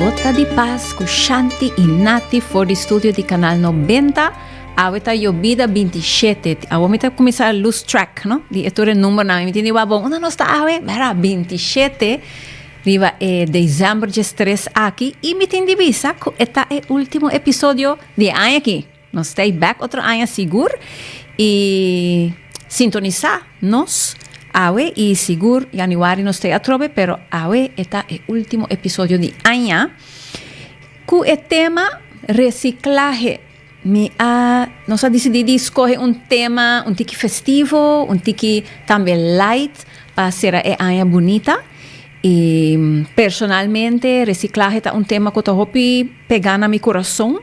Gota di Paz ku Shanti i Nati for di studio di Kanal 90. Awe ta yobida 27. Awo mi ta kuminsá lose track, no? Di e tur e numbernan. Mi tin di wak bon, unda nos ta awe? Bera, 27 riba e december 13 aki. I mi tin di bisa ku e ta e ultimo episodio di e aña aki. Nos ta ei bek otro aña sigur i sintonisá nos awe i sigur januari nos ta ei atrobe pero awe e ta e ultimo episodio di aña ku e tema resiklahe. Mi a nos a disidí di skohe un tema un tiki festivo un tiki tambe light pa sera e aña bunita i personalmente resiklahe ta un tema ku ta hopi pegá na mi kurason.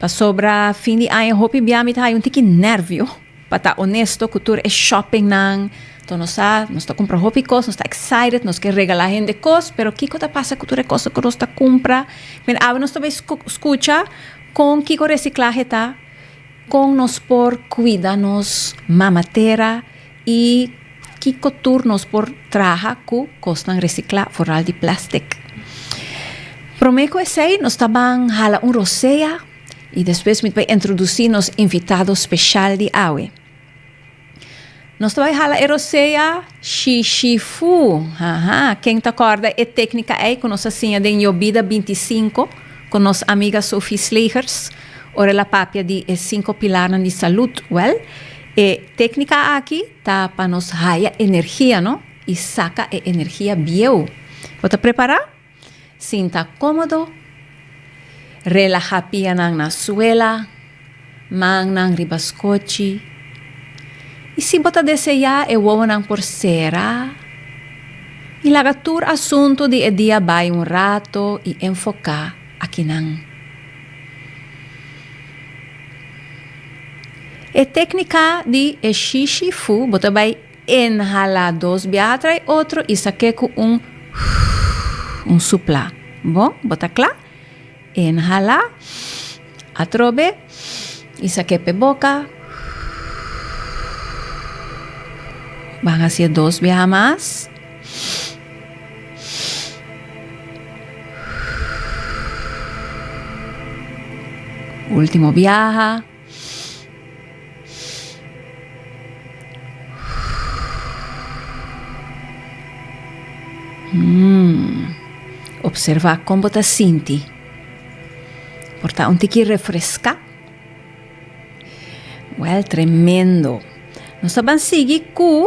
Pasobra fin di aña hopi bia mi ta haya un tiki nervio, pa ta honesto, ku tur e shoppingnan. Enton nos sa, nos ta kumpra hopi kos, nos ta excited, nos ke regalá hende kos, pero kiko ta pasa ku tur e kosnan ku nos ta kumpra? Men awe nos ta bai skucha kon kiko resiklahe ta, kon nos por kuida nos mama tera i kiko tur nos por traha ku kosnan resiklá, foral di plèstik. Promé ku esei nos ta ban hala un rosea i despues mi ta bai introdusí nos invitado speshal di awe. Nos ta bai hala e rosea Shishifu. Haha, ken ta kòrda e téknika ei ku nos a siña den Yobida 25 ku nos amiga Sophie Slegers ora el a papia di e sinku pilarnan di salud? Wèl, E téknika aki ta pa nos haya energia, no? I saka e energia bieu. Bo ta prepará? Sinta kómodo, relahá pianan na suela, mannan riba skochi. I si bo ta deseá, e wowonan por sera i laga tur asuntu di e dia bai un rato i enfoká akinan. E téknika di e shishi fu, bo ta bai inhalá dos biaha trai otro i sak'é ku un un suplá. Bon, bo ta kla? Inhalá, atrobe i sak'é p'e boka. Ban hasié dos biaha mas. Último biaha. Mm. Observa kon bo ta sinti. Por ta un tiki refreská. Wel, tremendo. Nos ta ban sigui ku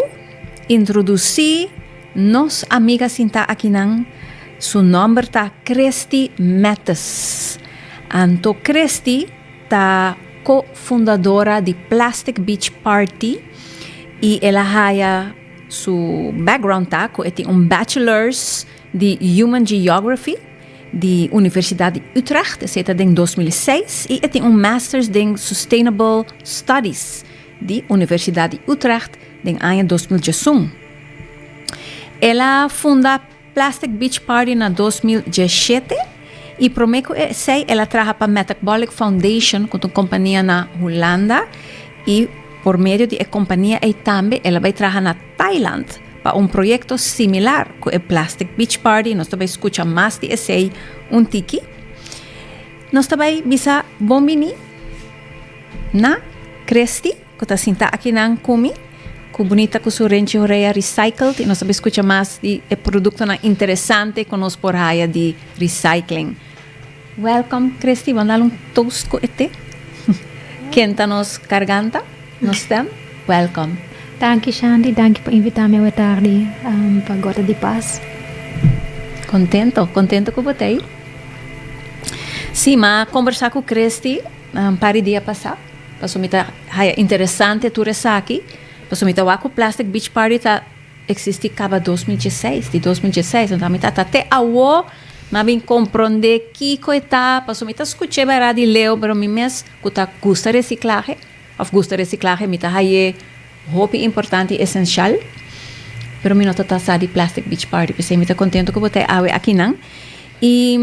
introdusí nos amiga sintá akinan. Su nòmber ta Christy Mathis. Anto Christy ta ko-fundadora di Plastic Beach Party i el a haya su background ta ku e tin un bachelors di Human Geography di Universidat di Utrecht, esei ta den 2006, i e tin un masters den Sustainable Studies di Universidat di Utrecht den aña 2011. El a funda Plastic Beach Party na 2017 i promé ku esei el a traha pa Metabolic Foundation ku ta un kompania na Hulanda i por medio di e kompania ei tambe el a bai traha na Thailand pa un proyekto similar ku e Plastic Beach Party. Nos ta bai skucha mas di esei un tiki. Nos ta bai bisa bon bini na Christy ku ta sinta akinan ku mi, ku bunita ku su renchi horea recycled i nos ta bai skucha mas di e produktonan interesante ku nos por haya di recycling. Welcome Christy, bo a dal un toast ku e te. Kenta nos karganta, nos stem. Welcome. Danki Shandy, danki pa invita mi awe tardi pa Gota di Paz. Contento, contento cu bo ta ei. Si, m'a conversa cu Christy un par di dia pasa, pasobra mi ta haya interesante tur esaki, pasobra mi ta wak cu Plastic Beach Party ta Existi caba 2016, di 2016, anto mi tata te awo m'a bin comprende kico e ta, pasobra mi ta scuch'e bay radio leu, pero mi mes cu ta gusta reciclahe, of gusta reciclahe, mi ta haye hopi importante y esencial, pero mi no ta ta sa di Plastic Beach Party, p'esey mi ta contento cu bo ta e awe akinan. Y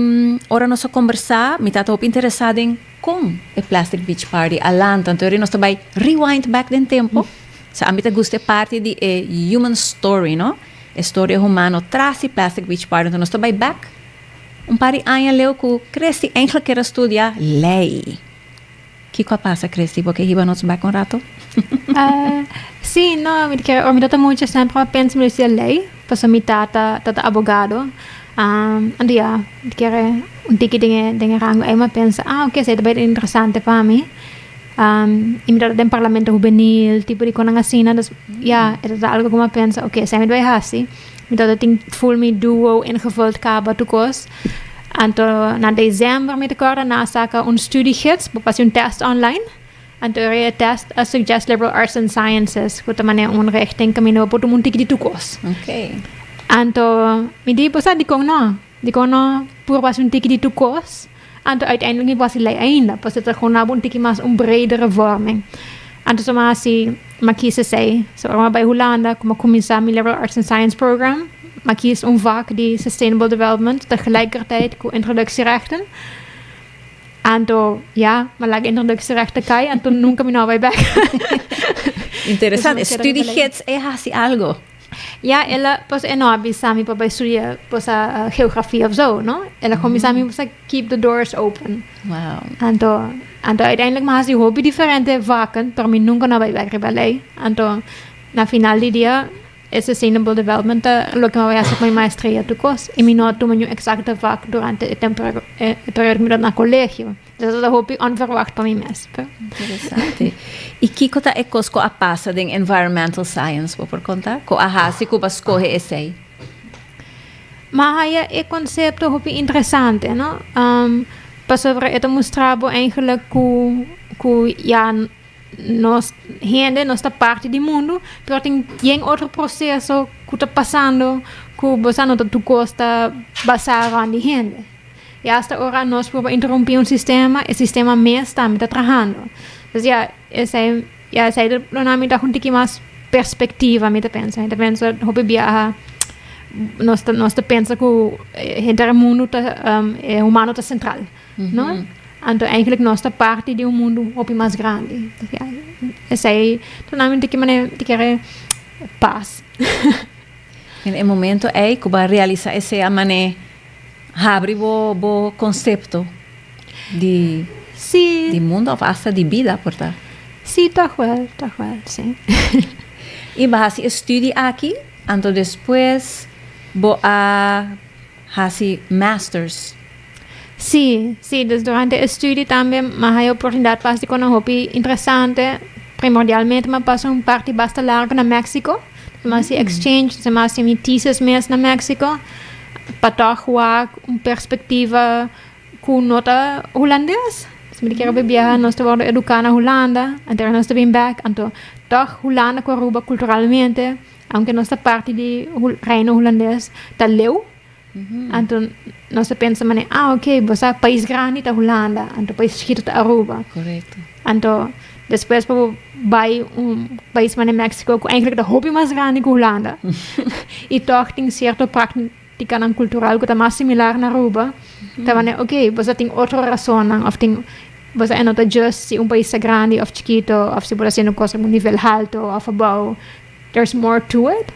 ora nos a combersa, mi tata hopi interesa den con e Plastic Beach Party a lanta, anto nos ta bay rewind back den tempo. Sa ami ta gusta e parti di e human story, no? E storia humano tras di Plastic Beach Party. Enton nos ta bai back. Un par di aña leu ku Christy eigenlijk kier a studia lei. Kiko a pasa, Christy? Bo ke hiba nos bek un rato? Sí, no, mi ta kere, ora mi tata mucha semper a pensa mi lo studia lei, pasobra mi tata ta abogado. Anto ya, mi ta kere un tiki den e den e rango ei mi a pensa, ah ok, esei ta bai interesante pa mi. I mi tata den parlamento hubenil, tipo di konan asina, dus ya, e ta algo ku mi a pensa, ok, esei mi ta bai hasi. Mi tata tin full mi duo ingevuld kaba tur kos. Anto na december mi ta kòrda nan a saka un studiegids pa hasi un test online. Anto e test a suggest liberal arts and sciences ku ta manera un richting kaminda bo por tuma un tiki di tur kos. Anto mi di bo sa dikon no? Dikon no purba hasi un tiki di tur kos? Anto uiteindelijk mi por hasi lei ainda pasobra ta gewoon dabo un tiki mas un bredere vorming. Anto so mi a hasi mi a kis esei. So ora mi a bai Hulanda ku mi a kuminsá mi liberal arts and science program mi a kis un vak di sustainable development tegelijkertijd ku introductierechten. Anto ya mi a laga introductierechten kai anto nunka mi no a bai bek. Interesante. Studiegids e hasi algo. Ya, el a, pues e no a bisa mi pa bai studia pues a geografia of zo, no? El a gewoon bisa mi pues a keep the doors open. Wow. Anto, anto uiteindelijk mi a hasi hopi diferente vakken, pero mi nunca no a bai bek riba lei. Anto, na final di dia, e sustainable development ta loke mi a bai hasi ku mi maestria tur kos. I mi no a tuma niun exacte vak durante e tempo, e periodo ku mi tabata na colegio. Dus dat ta hopi onverwacht pa mi mes. Pero. Interesante. I kiko ta e kos ku a pasa den environmental science, bo por konta? Ku a hasi ku bo a skohe esei? Mi a haya e konsepto hopi interesante, no? Pasobra e ta mustra bo eigenlijk ku ku ya nos hende, nos ta parti di mundu, pero tin yen otro proseso ku ta pasando ku bo sa no ta tur kos ta basá rònt di hende. I asta ora nos purba interumpí un sistema, e sistema mes tambe ta trahando. Dus ya, esei, ya esei ta duna mi un tiki mas perspectiva, mi ta pensa. Mi ta pensa hopi biaha nos ta, nos ta pensa ku henter e mundu ta, e humano ta sentral, no? Anto eigenlijk nos ta parti di un mundu hopi mas grandi. Dus ya, esei ta duna mi un tiki manera, ti kere pas. En e momento ei ku bo a realisa esei a man'é habri bo bo konsepto di Sí. di mundo òf asta di bida por ta. Sí, tòg wèl, tòg wèl, sí. I bo a hasi e studi aki, anto despues bo a hasi masters. Sí, sí, dus durante e studi tambe mi a haña oportunidat pa hasi konan hopi interesante. Primordialmente mi a pasa un parti basta largu na Mexico. Mi a hasi exchange, mi a hasi mi thesis mes na Mexico pa tòg wak un perspectiva ku no ta hulandes. Mi ta kere bay biaha, nos ta wòrdu eduká na Hulanda, anto nos ta bin bèk, anto tòg Hulanda ku Aruba kulturalmente, aunke nos ta parti di Reino Hulandes, ta leu. Anto nos ta pensa manera, ah ok, bo sa pais grandi ta Hulanda, anto pais chikitu ta Aruba. Correcto. Anto despues pa bo bai un pais manera Mexico ku eigenlijk ta hopi mas grandi ku Hulanda i tòg tin sierto práktikanan kultural ku ta mas similar na Aruba, ta manera ok, bo sa tin otro rasonnan òf tin bo sa e no ta just si un pais ta grandi òf chikitu òf si bo ta hasiendo kos riba un nivel haltu òf abou. There's more to it.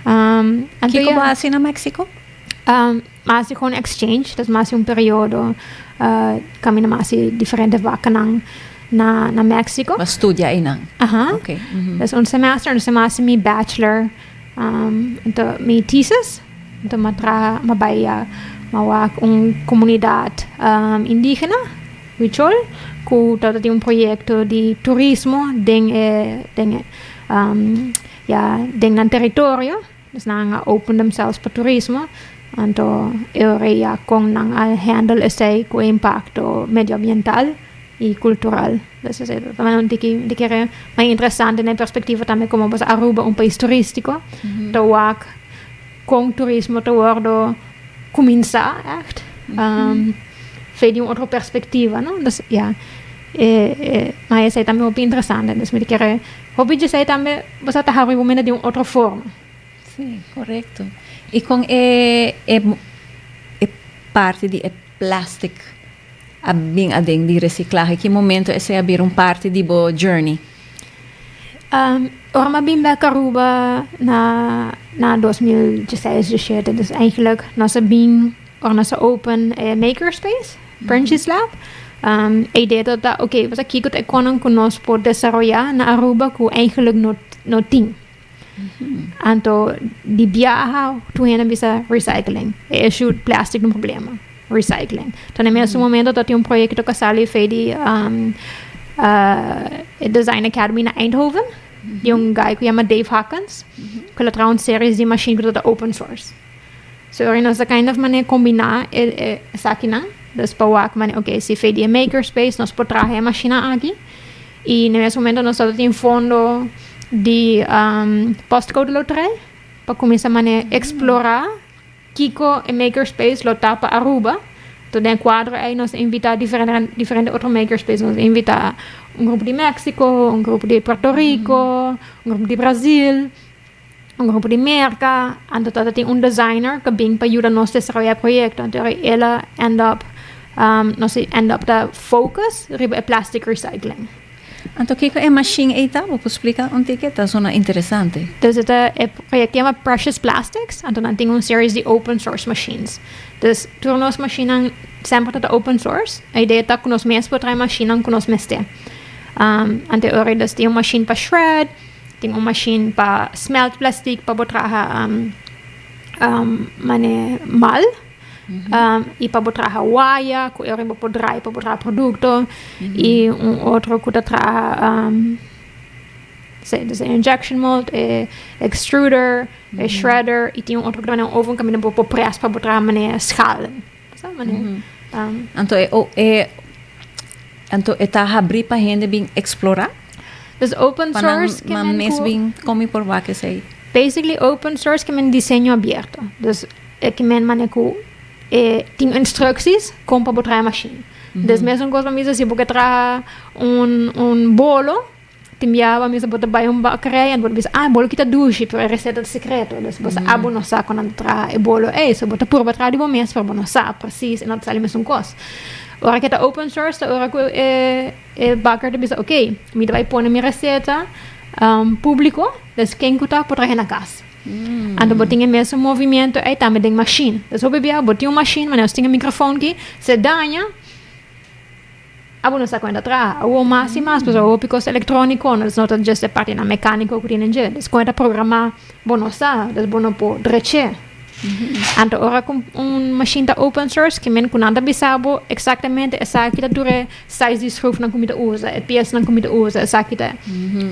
Anto Kiko bo hasi na Mexico? Mi hasi gewoon exchange, dus mi hasi un periodo kaminda mi hasi diferente vaknan na na Mexico. Bo a studia einan? Aha. Ok. Dus un semester, entonces mi hasi mi bachelor, anto mi thesis, anto mi a traha, mi a bai ya, mi a wak un komunidat indigena, Huichol, ku tabata tin un proyekto di turismo den e den e ya den nan teritorio, dus nan a open themselves pa turismo, anto e ora ya kon nan a handle esei ku e impakto medioambiental i kultural. Dus esei ta tambe un tiki mi ta kere mas interesante den e perspektiva tambe komo pasobra Aruba un pais turistiko ta wak kon turismo ta wordo kuminsá ègt fe di un otro perspektiva no, dus ya e e ma esei tambe hopi interesante dus mi ta kere hopi djesei tambe bo sa ta habri bo mente di un otro forma. Sí, korekto. I kon e e e parti di e plastic a bin aden di resiklahe? Ki momento esei a bira un parti di bo journey? Ora mi a bin bek Aruba na na 2016, diesshete, dus eigenlijk nos a bin. Ora nos a open e makerspace, Prenchie's Lab, e idea tabata, ok, basta kiko ta e konan ku nos por desaroyá na Aruba ku eigenlijk no no tin. Anto di biaha tur hende a bisa recycling, e issue plastic ta un problema, recycling. Ta na e mesun momento ta tin un proyecto ku a sali fe di e Design Academy na Eindhoven di un guy ku yama Dave Hakkens ku el a traha un series di machine ku ta open source. So ora nos ta kind of manera kombiná e e esakinan. Dus pa wak manera ok si fe di e makerspace nos por traha e mashina aki i na e mes momento nos tabata tin fondo di postcode loterij pa kuminsá manera eksplorá kiko e makerspace lo ta pa Aruba. Enton den e kuadro ei nos a invitá diferente diferente otro makerspace. Nos a invitá un grupo di Mexico, un grupo di Puerto Rico, un grupo di Brazil. Un grupo di Merca, anto tabata tin un designer cu bin pa yuda nos desaroya e proyecto, anto el a end up, nos a end up ta focus riba e plastic recycling. Anto kico e machine ey ta? Bo por splica un tiki? Ta zona interesante. Dus e ta, e proyecto yama Precious Plastics, anto nan tin un series di open source machines. Dus tur nos machinenan semper ta ta open source, e idea ta cu nos mes por traha e machinenan cu nos mester. Anto e ora dus tin un machine pa shred, Tin un machine pa smelt plastic pa bo traha mane mal y pa bo traha waya cu e ora bo por draai pa bo traha producto y un otro cu ta traha injection mold e extruder e shredder y tin un otro cu ta mane un oven caminda bo por press pa bo traha mane schalen. Anto e e anto e ta habrí pa hende bin eksplorá? Dus open Pa nan source ke men mes ku bin kon mi por wak esei? Basically open source ke men diseño abierto. Dus e ke men manera ku e tin instructies kon pa bo traha e machine. Dus mesun kos pa mi si bo ke traha un un bolo Tin biaha mi bo ta bai un bakerij en bo ta bisa, ah, e bolo kita dushi, pero e receta ta secreto. Dus bo sa, ah, bo no sa con nan ta traha e bolo ei. So bo ta purba traha di bo mes, pero bo no sa precies e no ta sali mesun cos. Ora ke ta open source ta ora ku e e baker ta bisa, ok, mi ta bai pone mi receta publico, dus ken ku ta por traha na cas. Anto bo tin e mesun movimiento ei tambe den machine. Dus hopi biaha bo tin un machine, manera nos tin e microfoon aki, se daña, Abo no sa kon e ta traha. Awor mas i mas pasobra hopi kos elektróniko no no ta just e partinan mekániko ku tin den dje. Des kon e ta programá bo no sa, des bo no por drech'é. Anto ora ku un mashin ta open source ke men ku nan ta bisa bo eksaktamente esaki ta tur e size di schroefnan ku mi ta usa, e piesnan ku mi ta usa, esaki ta.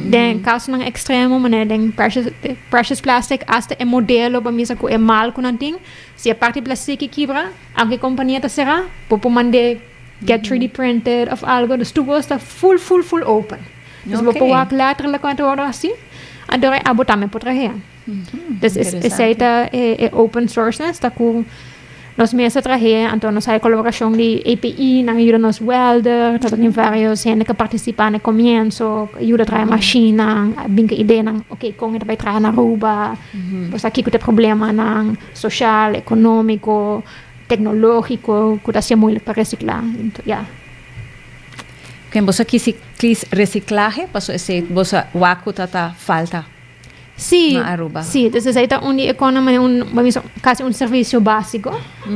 Den kasonan ekstremo manera den precious precious plastic asta e modelo bo a misa ku e mal ku nan tin, si e parti plastic ki kibra aunke e kompania ta será bo por mand'é get 3D printed of algo, dus tur cos ta full full full open. Dus bo por wak letterlijk con e ta wordo haci, anto e abo tambe por trahea. Dus esey ta e open sourceness, ta cu nos mes a trahea, anto nos haya colaboracion di API, nan a yuda nos welder, ta tin varios hende cu a participa na e comienzo, a yuda traha machinenan, a bin cu ideanan, ok con e ta bay traha na Aruba, bo sa kico ta e problemanan social, economico, Tecnologico cu ta hacia moeilijk pa recicla. Ya. Ken boso a kisi kis reciclahe paso esey boso a wak cu ta ta falta Sí, na Aruba? sí, dus esey ta un di e conan manera un bo bisa casi un servicio basico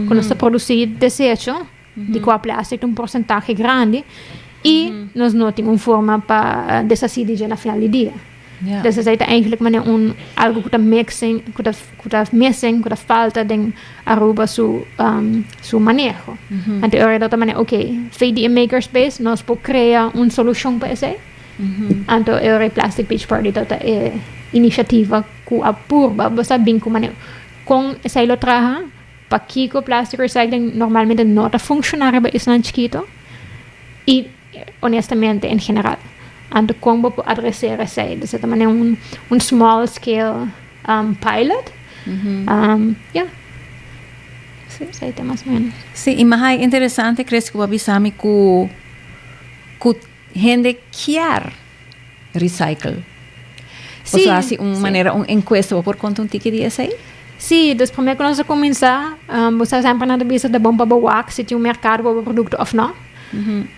cu nos ta produci desecho di cua plastic ta un porcentahe grandi y nos no tin un forma pa deshaci di dje na final di dia. Dus esei ta eigenlijk manera un algo ku ta mixing, ku ta ku ta missing, ku ta falta den Aruba su su maneho. Anto e ora ta manera ok, fe di e makerspace nos por krea un solushon pa esei. Anto e ora e Plastic Beach Party ta ta e inisiativa ku a purba bo sa bin ku manera kon esei lo traha, pakiko plastic recycling normalmente no ta funshoná riba isnan chikito i Honestamente en general. Anto kon bo por adreser esei? Dus e ta manera un un small scale pilot. Ya. Sí, esei ta mas o menos. Sí, i mas ai interesante Chris ku bo a bisa mi ku ku hende kier recycle. Sí. Boso hasi un manera un enkuesta, bo por konta un tiki di esei? Sí, dus promé ku nos a kuminsá, bo sa semper nan ta bisa ta bon pa bo wak si tin un merkado pa bo produkto òf no.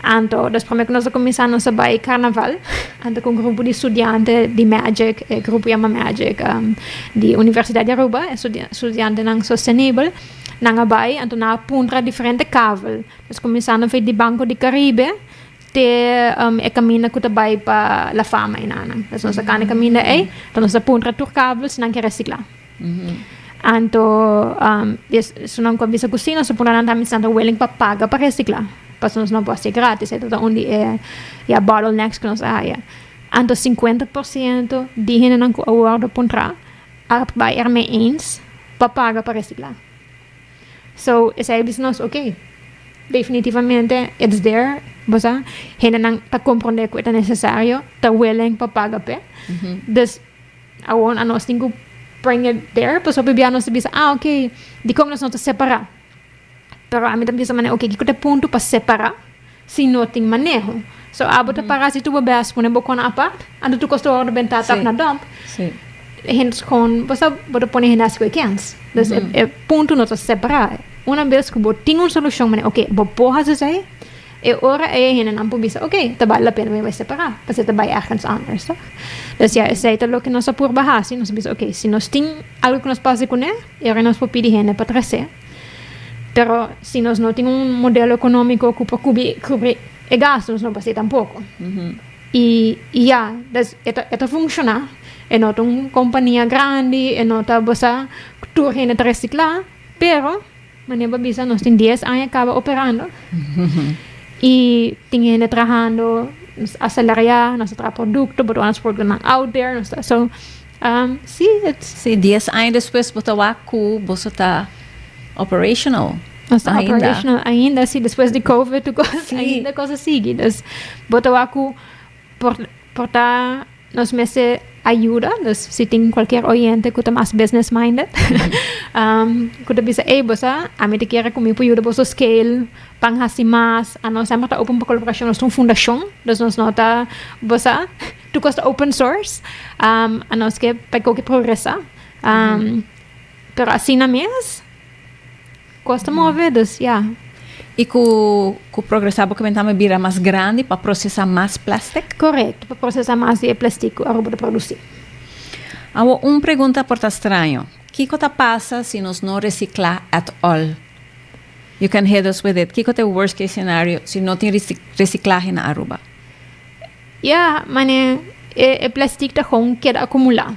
Anto, dus promé ku nos a kuminsá nos a bai karnaval, anto ku un grupo di studiante di Magic, e grupo yama Magic, di Universidat di Aruba, e studiantenan sostenibel, nan a bai, anto nan a puntra diferente kavel. Nos kuminsando for di Banco di Caribe te e kaminda ku ta bai pa La Fama enanan. Dus nos a kana e kaminda ei, anto nos a puntra tur kavel si nan ke resiklá. Anto esunnan ku a bisa ku si, nos a puntra nan tambe si nan ta willing pa paga pa resiklá, pasobra nos no por hasié gratis, e ta un di e ya bottlenecks ku nos a haya. Anto 50% di hendenan ku a wòrdu puntrá a bai ermee eens pa paga pa resiklá. So esei a bisa nos ok, definitivamente it's there, bo sa, hendenan ta komprondé ku e ta nesesario, ta willing pa paga p'e. Dus awor anos tin ku bring it there, pasobra hopi bia nos ta bisa, ah ok, dikon nos no ta separá? Pero ami ta bisa manera, ok, kiko ta e punto pa separá si no tin maneho? So abo ta para si tur bo bes pone bo kona apart, anto tur kos ta wòrdu bentá tòg na dòmp. Hende gewoon, bo sa, bo ta pone hende hasi ku e kens. Dus e punto no ta separá. Una bes ku bo tin un solushon manera, ok, bo por hasi esei, e ora ei e hendenan por bisa, ok, ta bale la pena mi bai separá, pasobra ta bai ergens anders, tòg? Dus ya, esei ta loke nos a purba hasi. Nos a bisa, ok, si nos tin algu ku nos por hasi kuné, e ora nos por pidi hende pa tras'é. Pero si nos no tin un modelo económico cu por cubri cubri e gasto nos no por haci tampoco. Y y ya, dus e ta e ta funciona, e no ta un compania grandi, e no ta bo sa tur hende ta recicla, pero manera bo a bisa nos tin dies aña caba operando y tin hende trahando, nos a asalaria, nos a traha producto, bo ta wak nos productonan out there, nos ta so Si, it's. Si, dies aña despues bo ta wak ku boso ta operational Nos ta ainda. operational ainda, si, despues di covid tur kos, Sí. ainda kos a sigui. Dus bo ta wak ku por por ta nos mester ayuda, dus si tin cualkier oyente ku ta mas business minded ku ta bisa ey bo sa ami ta kere ku mi por yuda boso scale pan hasi mas, anos semper ta open pa kolaborashon, nos ta un fundashon, dus nos no ta bo sa. Tur kos ta open source, anos ke pa koke progresa. Pero asina mes kos ta move, dus ya. I ku ku progresa bo ke tambe bira mas grandi pa prosesa mas plastic? Korekto, pa prosesa mas di e plastic ku Aruba ta produsi. Awor un pregunta por ta straño, kiko ta pasa si nos no recicla at all? You can hit us with it. Kiko ta e worst case scenario si no tin reciclahe na Aruba? Ya, mane e e plastic ta gewoon keda acumula.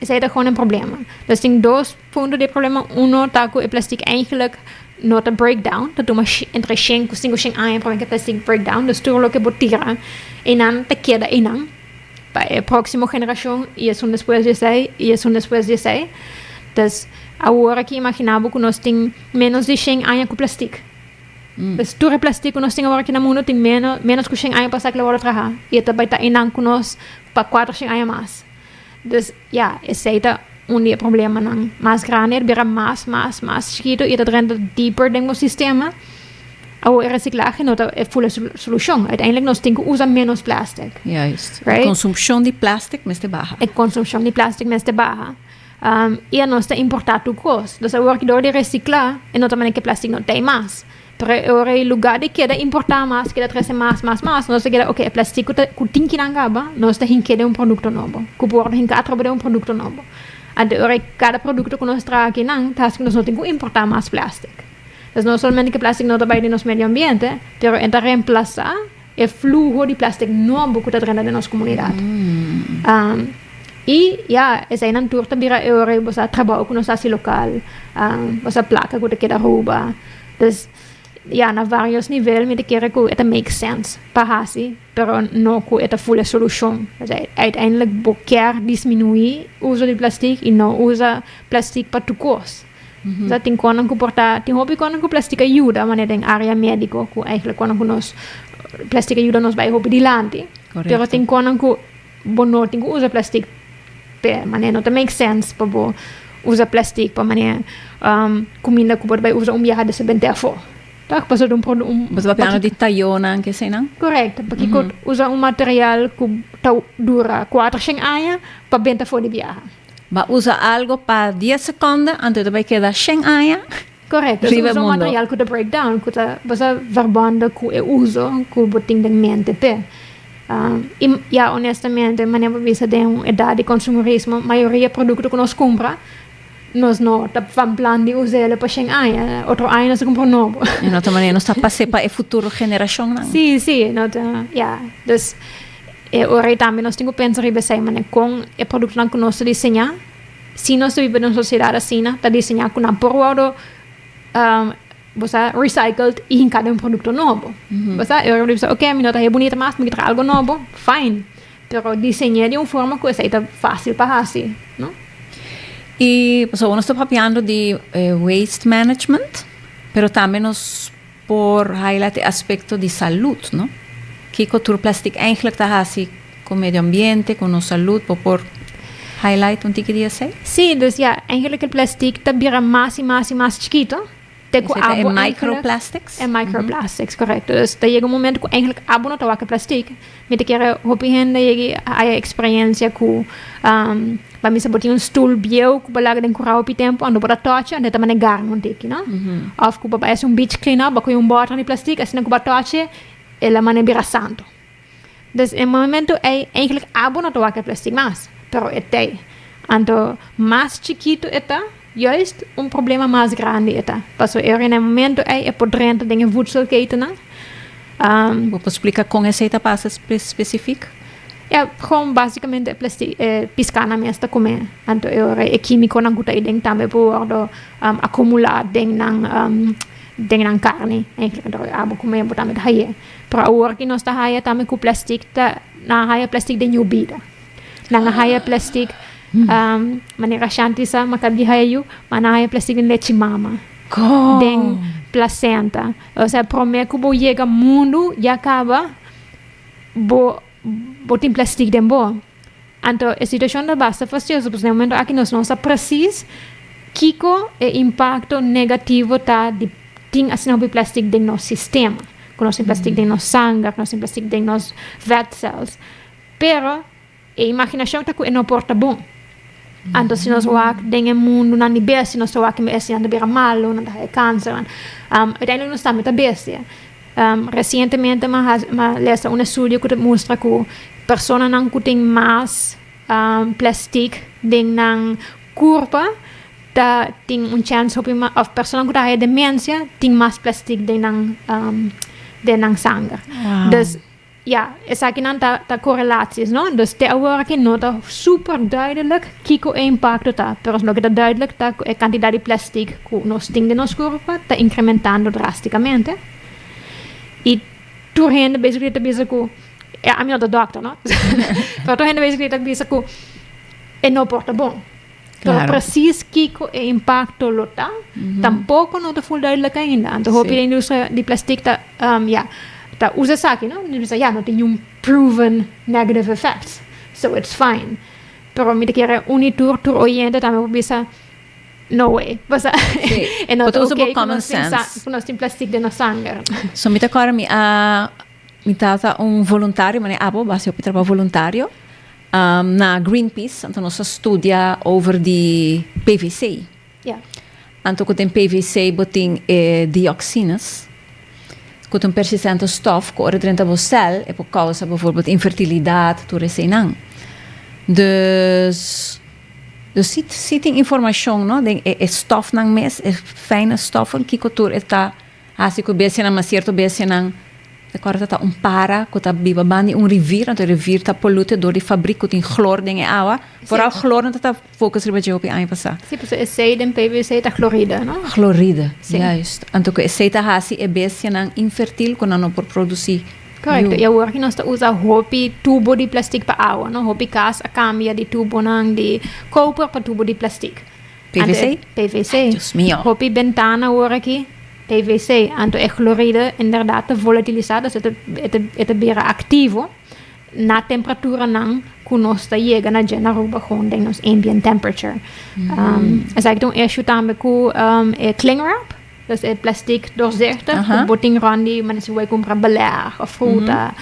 Esey ta gewoon e problema. Dus tin dos punto di e problema. Uno ta cu e plastic eigenlijk no ta break down. Ta tuma entre shen cu cinco shen aña prome cu e plastic break down. Dus tur loke bo tira eynan ta keda eynan pa e proximo generacion y esun despues di esey y esun despues di esey. Dus awor aki imagina bo cu nos tin menos di shen aña cu plastic. Pues tur e plastic ku nos tin awor aki na mundu tin meno menos ku shen aña pasá ku lo wòrdu traha i e ta bai ta einan ku nos pa kuater shen aña mas. Dus ya, esei ta un di e problemanan mas grandi, e ta bira mas mas mas chikitu i e ta drenta deeper den bo sistema. Awor e resiklahe no ta e ful solushon, uiteindelijk nos tin ku usa menos plastic. Juist. E konsumshon di plastic mester baha. E konsumshon di plastic mester baha. I anos ta importá tur kos. Dus awor ki dor di resiklá e no ta manera ku e plastic no t'ei mas. Pero e ora ei lugá di keda importá mas, keda trese mas, mas, mas, nos ta keda oke e plastic ku ta ku tin kinan kaba, nos ta hink'é den un produkto nobo, ku por hinka atrobe den un produkto nobo. Anto e ora ei kada produkto ku nos traha akinan ta hasi ku nos no tin ku importá mas plastic. Dus no solamente ku e plastic no ta bai den nos medio ambiente, pero e ta remplasá e fluho di plastic nobo ku ta drenta den nos komunidat. I ya, eseinan tur ta bira e ora bo sa trabou ku nos hasi lokal, bo sa plaka ku ta keda Aruba. Dus ya, na varios nivel mi ta kere ku e ta make sense pa hasi, pero no ku e ta ful e solushon. Uiteindelijk bo kier disminuí uso di plastic i no usa plastic pa tur kos. Sa tin konan ku por ta, tin hopi konan ku plastic a yuda, manera den area mediko ku eigenlijk konan ku nos plastic a yuda nos bai hopi dilanti. Pero tin konan ku bo no tin ku usa plastic p'e manera no ta make sense pa bo usa plastic pa manera kuminda ku bo ta bai usa un biaha desa bente afó. Tòg? Pasobra un produ un Bo ta papiando di tayonan ke eseinan? Korekto. Pakiko usa un material ku ta dura kuater shen aña pa bente afó di biaha? Bo a usa algo pa dies sekonde anto e ta bai keda shen aña. Correcto. Riba Uso mundo. Material ku ta break down, ku ta basta verbanden ku e uso ku bo tin den mente pe. I ja, honestamente, manera bo bisa den un edad di consumerismo, mayoria producto ku nos kumpra, nos no ta van plan di us'el pa 100 aña. Otro aña nos ta kumpra un nobo. En otro manera, nos ta pas'é pa e futuro generashonnan. Sí, no ta, ja. Dus e ora ei tambe nos tin ku pensa riba esei, manera kon e produktonan ku nos ta diseñá, si nos ta biba den un sosiedat asina, ta diseñá ku nan por wòrdu bo sa, recycled i hinká den un produkto nobo. Bo sa, e ora bo bisa, ok, mi no ta haña bunita mas, mi ke traha algu nobo, fine. Pero diseñ'é di un forma ku esei ta fásil pa hasi, no? I pasobra nos ta papiando di waste management, pero tambe nos por highlight e aspecto di salud, no? Kico tur plastic eigenlijk ta haci cu medio ambiente, cu nos salud, bo por highlight un tiki di esey? Sí, dus ja, eigenlijk e plastic ta bira mas y mas y mas chikito, te cu Esey ta e abo eigenlijk microplastics? E microplastics, correcto. Dus ta yega un momento cu eigenlijk abo no ta wak e plastic. Mi ta kere hopi hende yegi haya experiencia cu pa misa bo tin un stoel bieu cu bo laga den cura hopi tempo anto bo ta tochi anto e ta manda garna un tiki, no? Of cu bo bai haci un beach clean up bo coge un boter di plastic asina cu bo a tochi el a manda bira santo. Dus e momento ey eigenlijk abo no ta wak e plastic mas pero e t'ey. Anto mas chikito e ta juist un problema mas grandi e ta pasobra e ora na e momento ey e por drenta den e voedselketennan. Bo por splika kon esei ta pasa spesifik? Ja, gewoon basicamente e plastic, e piscanan mes ta come. Anto e ora e quimiconan cu ta aden tambe por wordo acumula den nan, den nan carni. Eigenlijk anto abo come bo tambe ta haye. Pero awor ki nos ta haya tambe cu plastic ta, nan a haya plastic den yobida. Nan a haya plastic, manera Shanti sa, ma ka di haya yu, ma nan a haya plastic den lechi mama. Den placenta. Osea prome ku bo yega mundu ya kaba bo bo tin plastic den bo. Anto e situacion ta basta fastioso pasobra den e momento aki nos no sa precies kiko e impacto negativo ta di tin asina hopi plastic den nos sistema. Ku nos tin plastic den nos sanger, ku nos tin plastic den nos vetcels. Pero E imaginashon ta ku e no por ta bon. Anto si nos wak den e mundunan di bestia, nos ta wak e bestianan ta bira malu, nan ta haya kanser. Uiteindelijk nos tambe ta bestia. Resientemente mi a mi a lesa un estudio ku ta mustra ku personanan ku tin mas plastic den nan kurpa ta tin un chèns hopi mas, òf personanan ku ta haya demensia tin mas plastic den nan den nan sanger. Dus Ja, esakinan ta ta correlaties, no? Dus te awor aki no ta super duidelijk kiko e impacto ta, pero loke ta duidelijk ta ku e kantidat di plastic ku nos tin den nos kurpa ta incrementando drasticamente. I tur hende basically ta bisa ku, ja, ami no ta dokter, no? Pero tur hende basically ta bisa ku e no por ta bon. Pero precies kiko e impacto lo ta, tampoco no ta full duidelijk ainda. Anto hopi de industria di plastic ta, ja, ta usa esaki, no? Nan bisa, ja, no tin niun proven negative effects, so it's fine. Pero mi ta kere uni tur, tur oyente tambe por bisa, no way. Pasobra e no ta Bo ta usa bo oké ku common nos tin sa, sense. ku nos tin plastic den nos sanger. So mi ta kòrda mi a, mi tata un voluntario, manera abo, bo hasi hopi trabou voluntario. Na Greenpeace, anto nos a studia over di PVC. Ja. Anto ku den PVC bo tin e dioxines, ku ta un persistente stof ku ora drenta bo sel e por kousa bijvoorbeeld infertilidat, tur eseinan. Dus, dus si, si tin informashon, no, den e stofnan mes, e fijne stoffen, kiko tur e ta Hasi ku bestianan, ma sierto bestianan ta kòrda ta un para ku ta biba banda di un rivir, anto e rivir ta polute dor di fabrik ku tin chlor den e awa. Foral chlor nan ta ta focus riba dje hopi aña pasá. Sí, pasobra esei den PVC ta chloride, no? Chloride, juist. Anto ku esei ta hasi e bestianan infertil ku nan no por produsí yu. Korekto. I awor ki nos ta usa hopi tubo di plastic pa awa, no? Hopi kas a kambia di tubonan di koper pa tubo di plastic. PVC? PVC. Ay, Dios mío. Hopi bentana awor aki, PVC. Anto e chloride inderdaad ta volatilisa, dus e ta, e ta, e ta bira activo na temperaturanan cu nos ta yega na dje na Aruba gewoon den nos ambient temperature. Um, esaki ta un issue tambe cu um, e cling wrap, dus e plastic doorzichtig, cu bo tin rond di, manera si bo bay cumpra beleg of fruta.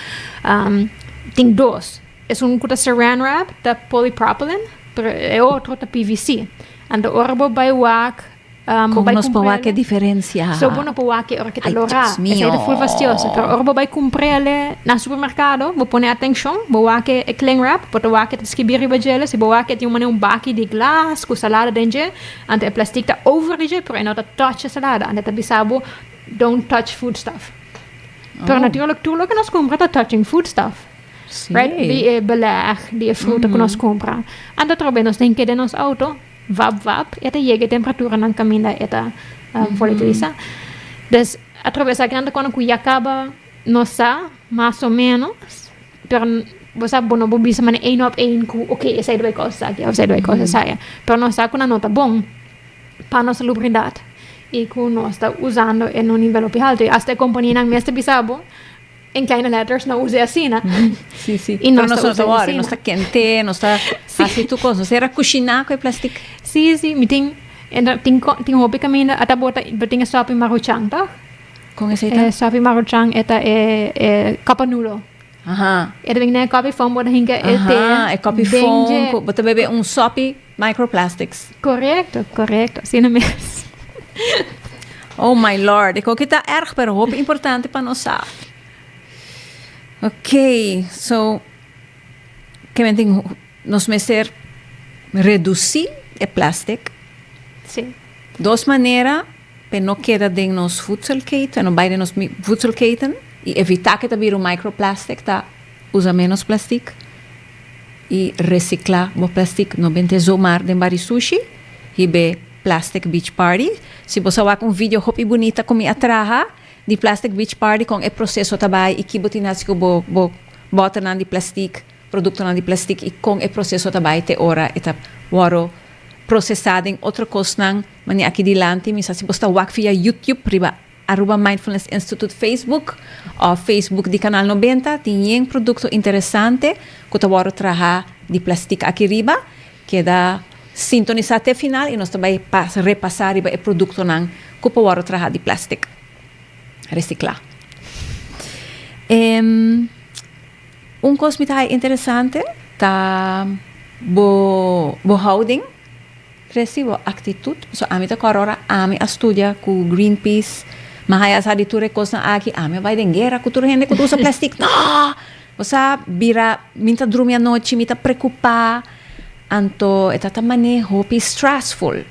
Um, tin dos. Esun ku ta saran wrap ta polypropylene, pero e otro ta PVC. Anto ora bo bai wak Bo Kon bai nos por wak kumprele. e diferensia? So bo no por wak e ora ke ta Ai, lorá. Dios Esei ta mio. ful fastioso. Pero ora bo bai kumprele na supermerkado, bo pone atenshon, bo wak e cling wrap, bo ta wak e ta skibí riba djele. Si bo wak e tin un manera un baki di glas ku salada den dje, anto e plastic ta over di dje, pero e no ta touch e salada. Anto e ta bisa bo, Don't touch foodstuff. Pero natuurlijk tur loke nos kumpra ta touching foodstuff. Right? Di e beleg, di e fruta ku nos kumpra. Anto atrobe nos tin keda den nos auto. Wap wap e ta yega e temperaturanan kaminda e ta volatilisa. Dus atrobe esakinan ta kono ku ya kaba nos sa mas o menos pero bo sa bo no por bisa manera een op een ku oke esei ta bai kousa esaki of esei ta bai kousa esaya. Pero nos sa ku nan no ta bon pa nos salubridat i ku nos ta usando e na un nivel hopi haltu i asta e kompanianan mes ta bisa bo En kleine letters no usa e asina. Sí, sí. Y Pero nos nos ta no ta usa e worry, asina. nos ta kente, nos ta hasi tur kos. Nos era kushiná ku e plastic. Sí, sí, mi tin, en tin ko- tin hopi kaminda ata bo ta bo tin e sopi maruchan, toch? Kon esei ta? E sopi maruchan e ta e e cup of noodle. Aha. E ta bin den e kopi foam bo ta hinka e te Aha, e kopi den foam dje. ku bo ta bebe un sopi microplastics. Korekto, korekto, asina mes. Oh my Lord, e koki ta erg pero hopi importante pa nos sa. Ok, so ke men tin nos mester reduci e plastic. Sí. Dos manera pe no keda den nos voedselketen, no bai den nos voedselketen y evita ke ta bira un microplastic ta usa menos plastic y recicla bo plastic, no bente zomaar den bari sushi, hibe Plastic Beach Party. Si bo sa wak un video hopi bunita ku mi a traha di Plastic Beach Party kon e proseso ta bai i ki bo tin hasi ku bo bo bòternan di plastic, produktonan di plastic i kon e proseso ta bai te ora e ta wòrdu prosesá den otro kosnan manera aki dilanti. Mi sa si bo sta wak via YouTube riba Aruba Mindfulness Institute Facebook òf Facebook di Canal Nobenta tin yen produkto interesante ku ta wòrdu traha di plastic aki riba. Keda sintonisá te final i nos ta bai repasá riba e produktonan ku por wòrdu traha di plastic resiklá. Un kos mi ta haña interesante ta bo bo houding. Resi bo aktitut. Pasobra ami ta kòrda ora ami a studia ku Greenpeace, mi a haya sa di tur e kosnan aki, ami a bai den guera ku tur hende ku ta usa plastic. No! Bo sa bira, mi ta drumi anochi, mi ta preokupá, anto e ta ta manera hopi stressful.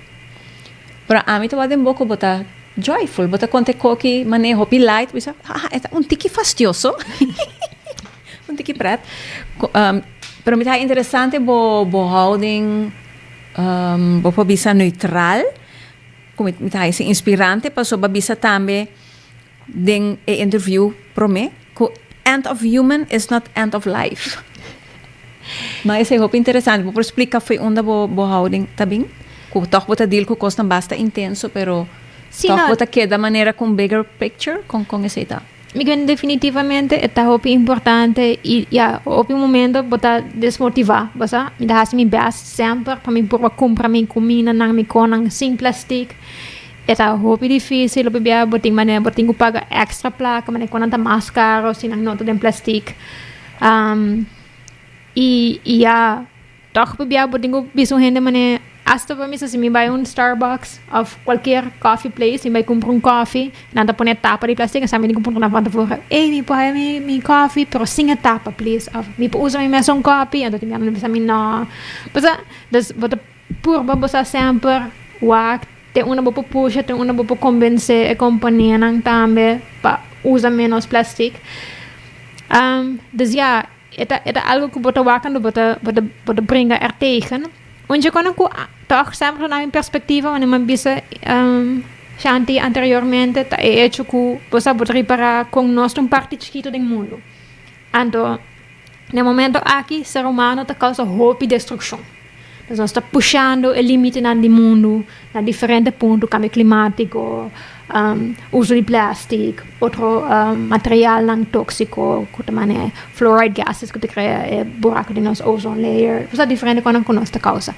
Pero ami ta wak den bo ku bo ta joyful, bo ta konta e koki manera hopi light, bo bisa, ah, e ta un tiki fastioso, un tiki pret. Pero mi ta haya interesante bo bo houding. Bo por bisa neutral, ku mi ta hasi inspirante pasobra bo a bisa tambe den e interview promé ku end of human is not end of life. Ma esei hopi interesante. Bo por splika fo'i unda bo bo houding ta bin? Ku tòg bo ta deal ku kosnan basta intenso pero tòg bo ta keda manera ku un bigger picture? Kon kon esei ta? Mi kende definitivamente e ta hopi importante y ya hopi momento bo ta desmotiva bo sa. Mi ta haci mi best semper pa mi por cumpra mi cumindanan mi conan sin plastic. E ta hopi dificil hopi bia bo tin manera bo tin cu paga extra placa manera conan ta mas caro si nan no ta den plastic. Y ya. Tòg pabia bo tin ku bisa un hende manera asta pa mi sa si mi bai un Starbucks òf kualkier coffee place mi bai kumpra un kofi nan ta pone e tapa di plastic sa mi tin ku puntra nan van tevoren ey mi por haya mi mi kofi pero sin e tapa please òf mi por usa mi mesun kopi anto tin bia nan ta bisa mi no pasobra dus bo ta purba bo sa semper wak te unda bo por pusha te unda bo por kombense e kompanianan tambe pa usa menos plastic dus ya. E ta e ta algo ku bo ta wak anto bo ta bo ta bo ta bringa er tegen. Un dje kono ku tòg semper na mi perspektiva wanneer mi a bisa Shanti anteriormente ta e hecho ku bo sa bo ta ripará kon nos ta un parti chikitu den mundu. Anto na e momento aki ser humano ta kousa hopi destrukshon. Nos nos ta pushando e limitenan di mundu na diferente punto, kambio klimátiko, uso di plèstik, otro materialnan tóksiko ku ta manera fluoride gases ku ta krea e buraku di nos ozone layer, bo sa diferente kosnan ku nos ta kousa.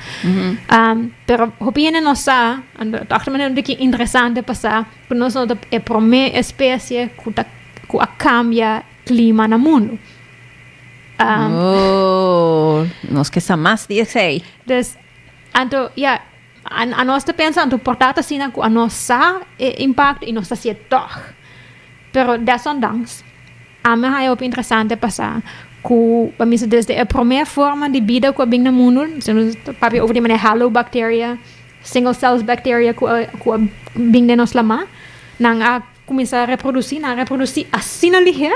Pero hopi hende no sa, anto tòg ta manera un tiki interesante pa sa ku nos no ta e promé espesie ku ta ku a kambia klima na mundu. Oh, nos ke sa mas di esei. Dus, anto, ya, Anos ta pensa anto por ta asina ku anos sa e impakto i nos ta hasié tòg. Pero desondanks, ami a haña hopi interesante pasá ku pa mi sa desde e promé forma di bida ku a bin na mundu, nos ta papia over di manera halobacteria, single cells bacteria ku a ku a bin den nos lamá, nan a kuminsá reprodusí, nan a reprodusí asina lihé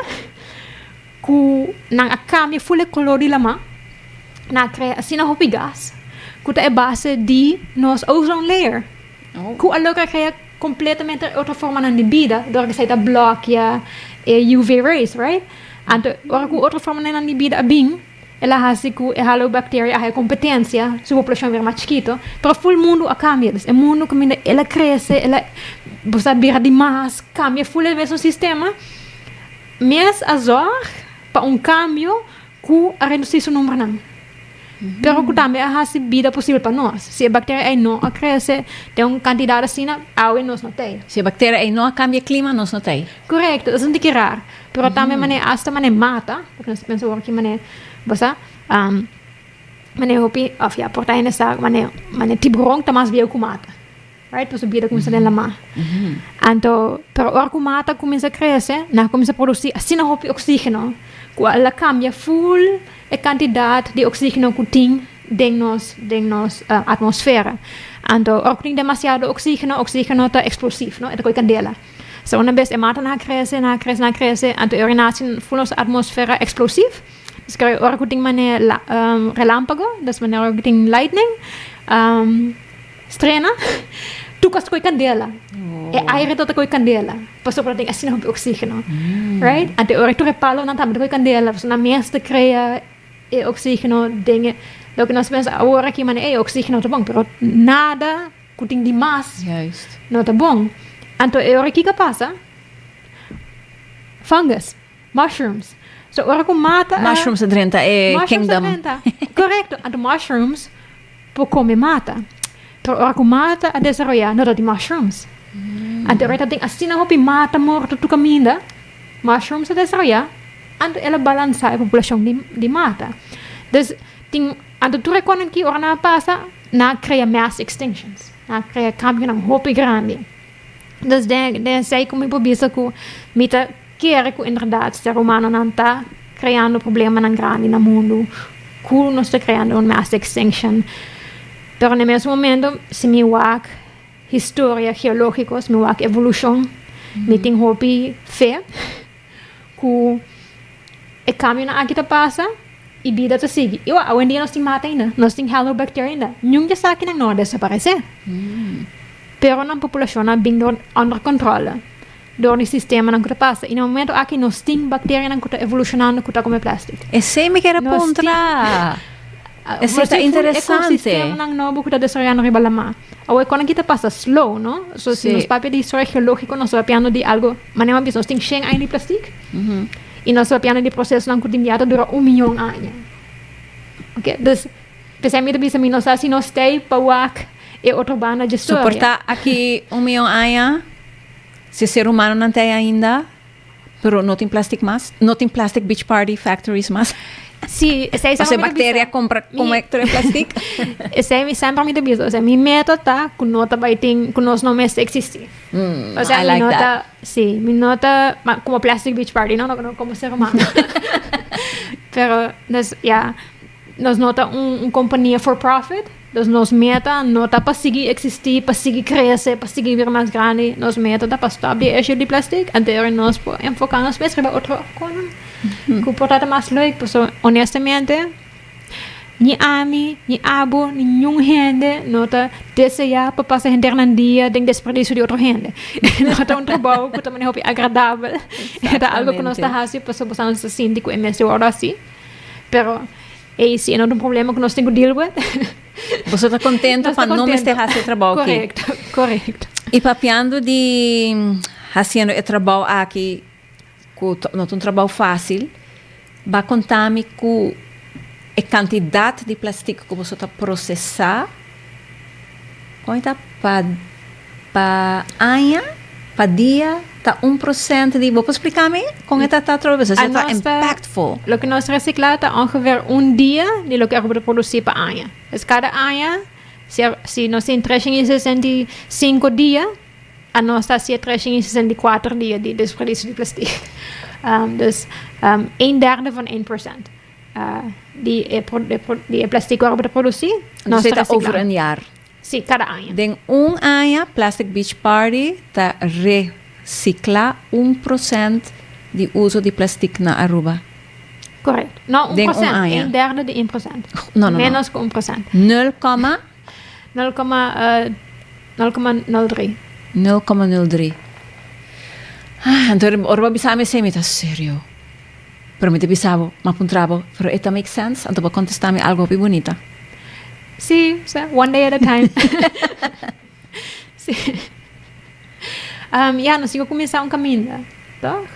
ku nan a kambia ful e kolor di lamá, nan a krea asina hopi gas ku ta e base di nos ozone layer. Ku a logra krea kompletamente otro formanan di bida dor ku esei ta blòkia e UV rays, right? Anto ora ku otro formanan di bida a bin, el a hasi ku e halobacteria a haña kompetensia, su populashon a bira mas chikito, pero ful mundu a kambia. Dus e mundu kaminda el a krese, el a bo sa bira di mas, kambia ful e mesun sistema, mes a zòrg pa un kambio ku a redusí su numbernan. Pero ku tambe a hasi bida posibel pa nos. Si e bakteria ei no a krese den un kantidat asina, awe nos no t'ei. Si e bakteria ei no a kambia e klima, nos no t'ei. Korekto, esei un tiki rar. Pero tambe manera asta manera mata, pasobra nos ta pensa awor ki manera, bo sa, manera hopi, òf ya, por ta hende sa manera manera tiburon ta mas bieu ku mata. Right, pasobra bida kuminsá den lamá. Anto, pero ora ku mata kuminsá krese, nan a kuminsá produsí asina hopi oksígeno ku a la kambia ful e kantidat di oksígeno ku tin den nos den nos atmosfera. Anto, ora ku tin demasiado oksígeno, oksígeno ta eksplosiv, no? E ta kohe kandela. So, una bes e matanan a krese, nan a krese, nan a krese, anto e ora nan hasi ful nos atmosfera eksplosiv. Dus ora ku tin manera relámpago, dus manera ora ku tin lightning, Strena, tur kos ta koe kandela. E aire tur ta koe kandela, pasobra tin asina hopi oxígeno. Right? Anto ora tur e palonan tambe ta koe kandela, pasobra nan mes ta krea e oxígeno den e, loke nos pensa awor aki manera e oxígeno ta bon, pero nada ku tin di mas no ta bon. Anto e ora kiko a pasa? Fungus, mushrooms. So ora ku mata a. Mushrooms a drenta e kingdom. Mushrooms a drenta. Korekto. Anto mushrooms por come mata. Pero ora cu mata a desaroya no ta tin mushrooms. Anto ora ta tin asina hopi mata morto tur caminda, mushrooms a desaroya, anto el a balansa e populacion di di mata. Dus tin anto tur e conan aki ora nan a pasa nan a crea mass extinctions, nan a crea cambionan hopi grandi. Dus den den esey cu mi por bisa cu mi ta kere cu inderdaad ser humanonan ta creando problemanan grandi na mundu, cu nos ta creando un mass extinction. Pero na e mesun momento si mi wak historia geologico, si mi wak evolucion, mi tin hopi fe cu e cambionan aki ta pasa y bida ta sigui. Y wak, awendia nos tin mata ainda, nos tin halobacteria ainda, niun di esakinan no a desaparece. Pero nan populacion a bin door under controle door di sistemanan cu ta pasa. Y na momento aki nos tin bacterianan cu ta evolucionando cu ta come plastic. Esey mi kier a puntra. Esey ta interesante. Ecosistemanan nobo cu ta desaroyando riba lama. Awor e conan aki ta pasa slow, no? So si nos papia di historia geologico nos ta papiando di algo, manera mi a bisa nos tin shen aña di plastic. Y nos ta papiando di procesonan cu tin ya ta dura un miyon aña. Ok, dus pesey mi ta bisa mi no sa si nos ta ey pa wak e otro banda dje storia. Soporta aki un miyon aña, si ser humanonan ta ei ainda, pero no tin plastic mas, no tin plastic beach party factories mas. Sí, esei Ose semper mi ta bacteria bisa. compra Mi come tur e plastic. Esei mi semper mi ta bisa, osea mi meta ta ku no ta bai tin ku nos no mester existi. Osea I mi like no that. ta, sí, mi no ta, ma como plastic beach party no, no como ser humano. Pero, dus ya, nos no ta un un compania for profit. Dus nos meta no ta pa sigui existi, pa sigui crece, pa sigui bira mas grandi. Nos meta ta pa stop di e issue di plastic. Anto ora nos por enfoca nos mes riba otro cosnan cu por ta ta mas leuk. Pasobra honestamente ni ami, ni abo, ni niun hende no ta desea pa pasa henter nan dia den desperdicio di otro hende. No ta un trabou cu ta manera hopi agradabel. E ta algo cu nos ta haci pasobra boso ta sinti cu e mester worde haci. Pero. Ey, si e no ta un problema ku nos tin ku deal with. Boso ta kontento pa no mester hasi e trabou aki. Korekto, korekto. I papiando di hasiendo e trabou aki, ku no ta un trabou fásil, ba konta mi ku e kantidat di plastik ku boso ta prosesá, kon e ta pa Pa aña, pa dia, ta un procent di, bo por splica mi con e ta ta atrobe? Pasobra esei ta impactful. Loke nos recicla ta ongeveer un dia di loke Aruba ta produci pa aña. Dus cada aña Si, si nos tin 365 dia, anos ta haci 364 dia di desperdicio di plastic. Dus een derde van 1% di e plastic cu Aruba ta produci, nos Dus ta ta over recicla. Een jaar. Si, cada aña. Den un aña Plastic Beach Party ta recicla 1% di uso di plastic na Aruba. Correcto. No, un Den un procent. Aña. Een derde di 1%. No, no, no. Menos cu 1%. 0, 0,03. 0,03. Ah, anto ora bo bisa mi esei mi ta serio. Pero mi ta bisa bo, m'a puntra bo, pero e ta make sense? Anto bo contesta mi algo hopi bunita. Si, so, one day at a time. Si. Ja, nos tin cu cuminsa un caminda, toch?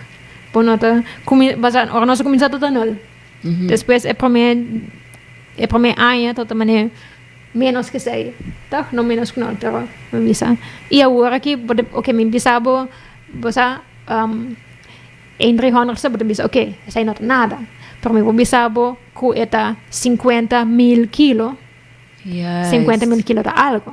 Bo no ta cumi, basa, ora nos a cuminsa ta nul. Despues e prome aña ta manera menos cu esey, toch? No menos cu nul, pero mi bisa. Y awor aki, bo ta, ok, mi bisa bo, bo sa, een 300ste, bo ta bisa, ok, esey no ta nada. Pero mi por bisa bo cu e ta 50.000 kilo. 50.000 kilo ta algo.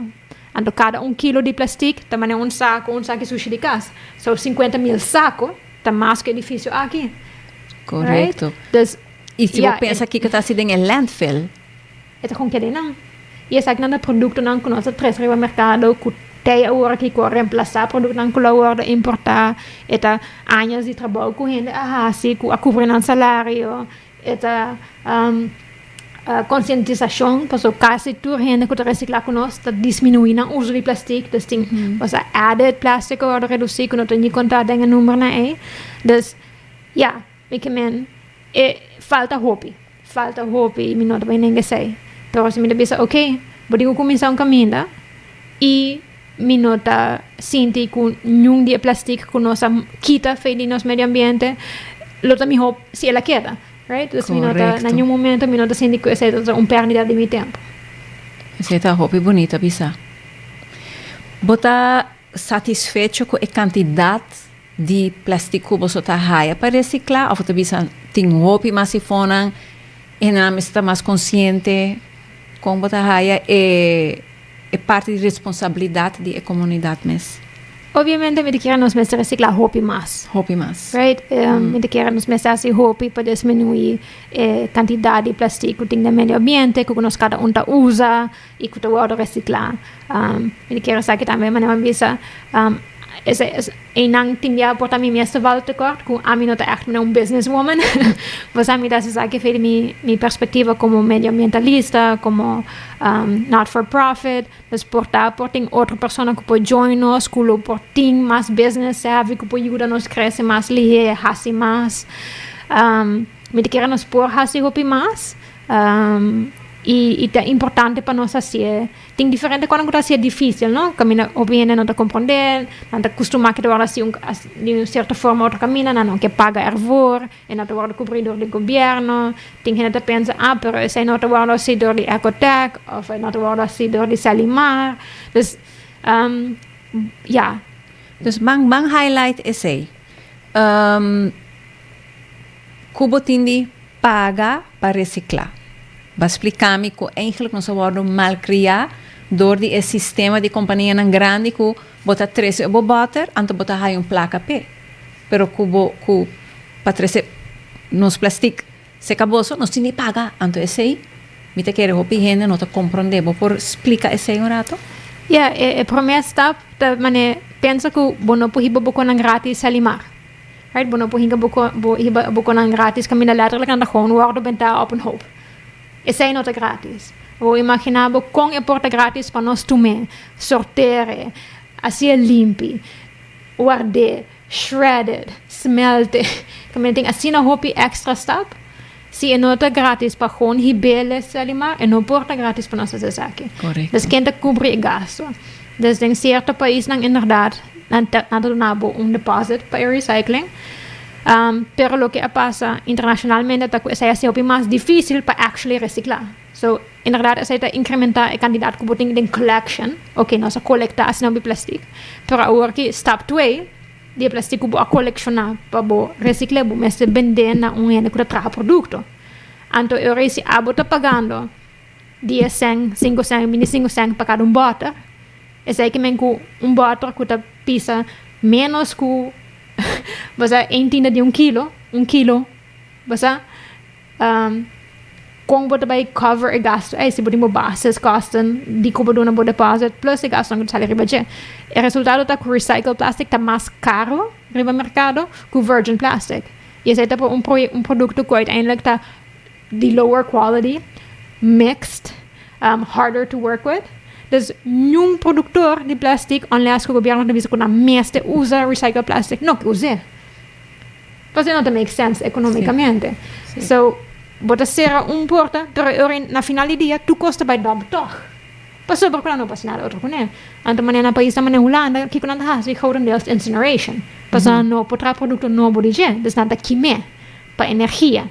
Anto cada 1 kilo di plastic ta manera un saco, un saco di sushi di cas. So 50.000 saco ta mas cu edificio aki. Correcto. Right? Dus Y si ja, bo pensa kico ta den e landfill, e ta gewoon keda nan. Y esakinan ta productonan cu nos ta trece riba mercado, cu te awor aki cu reemplasa productonan cu lo wordo importa, e ta aña di trabou cu hende a hasi, cu a cubri nan salario, e ta concientisacion, paso casi tur hende cu ta recicla cu nos ta disminui nan uso di plastic, dus tin, osea, added plastic a wordo reduci, cu no ta ni conta den e numbernan ey. Dus, ja, mi kiermen, e falta hopi, falta hopi, mi no ta bay nenga esey. Pero si mi ta bisa, ok, bo tin cu cuminsa un caminda y mi no ta sinti cu ningun di e plastic cu nos a kita for di nos medio ambiente lo ta miho si el a keda, right? Dus mi no ta, na ningun momento mi no ta sinti cu esey ta un perdida di mi tempo. Esey ta hopi bunita bisa. Bo ta satisfecho cu e cantidad di plastic cu bo ta haya pa recicla of ta bisa tin hopi mas sifonan y nan ta mas consciente con bo ta haya e parti di responsabilidad di e comunidad mes? Obviamente mi ta kier nos mester recicla hopi mas. Hopi mas. Right? Mi ta kier nos mester haci hopi pa disminui e cantidad di plastic cu tin den medio ambiente, cu nos cada un ta usa y cu ta wordo recicla. Mi ta kier sa cu tambe manera mi bisa, es einan tin ya por ta mi mes ta tekort cu ami no ta echt un businesswoman. Pues ami ta sa cu for di mi perspectiva como medioambientalista, como not for profit, dus por ta por tin otro persona cu por join nos, cu lo por tin mas business savvy, cu por yuda nos crece mas lihe, hasi mas. Mi ta kier nos por hasi hopi mas. Y ta importante pa nos asina. Tin diferente cos cu ta asina dificil, no? Caminda hopi hende no ta comprende, nan ta acostumbra cu ta wordo asina di un cierto forma otro caminda, nan no kier paga ervoor, y no ta wordo cubri door di gobierno. Tin hende ta pensa, ah, pero esey no ta wordo asina door di Ecotech, of no ta wordo asina door di Salimar. Dus, ja. Dus ban highlight esey. Cu bo tin di paga pa recicla. B'a splica mi cu eigenlijk nos a wordo malcria door di e sistema di companianan grandi cu bo ta trece bo boter, anto bo ta haya un placa pe. Pero cu bo cu pa trece nos plastic seca boso, nos tin di paga. Anto esey, mi ta kere hopi hende no ta comprende. Bo por splica esey un rato? Ja, e prome stap ta mane pensa cu bo no por hiba bo cosnan gratis Salimar. Right? Bo no por hinka bo hiba bo cosnan gratis caminda letterlijk nan ta gewoon wordo benta op een hoop. Esey no ta gratis. Bo imagina bo con e por ta gratis pa nos tume, sorteer, haci'e limpi, ward'e, shredded, smelt. Caminda tin asina hopi extra stap. Si e no ta gratis pa gewoon hib'e Salimar, e no por ta gratis pa nos esaki. Dus ken ta cubri e gasto? Dus den cierto paisnan inderdaad nan ta duna bo un deposit pa e recycling. Pero loke a pasa internacionalmente ta cu esey a ser hopi mas dificil pa actually recicla. So, inderdaad, esey ta incrementa e cantidad cu bo tin den collection. Ok, nos a colecta asina hopi plastic. Pero awor cu stap 2, di plastic cu bo a colecciona pa bo recicla, bo mester bende na un hende cu ta traha producto. Anto, e ora si abo ta pagando 10 sèn, 5 sèn, 25 sèn pa kada un bòter. Esei ke men ku un bòter ku ta pisa ménos ku bo sa ein tinda di un kilo, un kilo, bo sa, kon bo ta bai cover e gastu ei si bo tin bo basiskosten di ku bo duna bo deposit plus e gastunan ku ta sali riba dje. E resultado ta ku recycled plastic ta mas karo riba merkado ku virgin plastic. I esei ta un un produkto ku uiteindelijk ta di lower quality, mixed, harder to work with. Dus niun produktor di plastic, unless ku gobierno ta bisa ku nan mester usa recycled plastic, no ke us'é. Pasobra no ta make sense economicamente. So, bo ta sera un porta, pero e ora na final di dia tur kos ta bai dòp tòg. Pasobra ku nan no por hasi nada otro kuné. Anto manera na paisnan manera Hulanda, kiko nan ta hasi? Grotendeels incineration. Pasobra nan no por traha produkto nobo di dje, dus nan ta kim'é pa energia.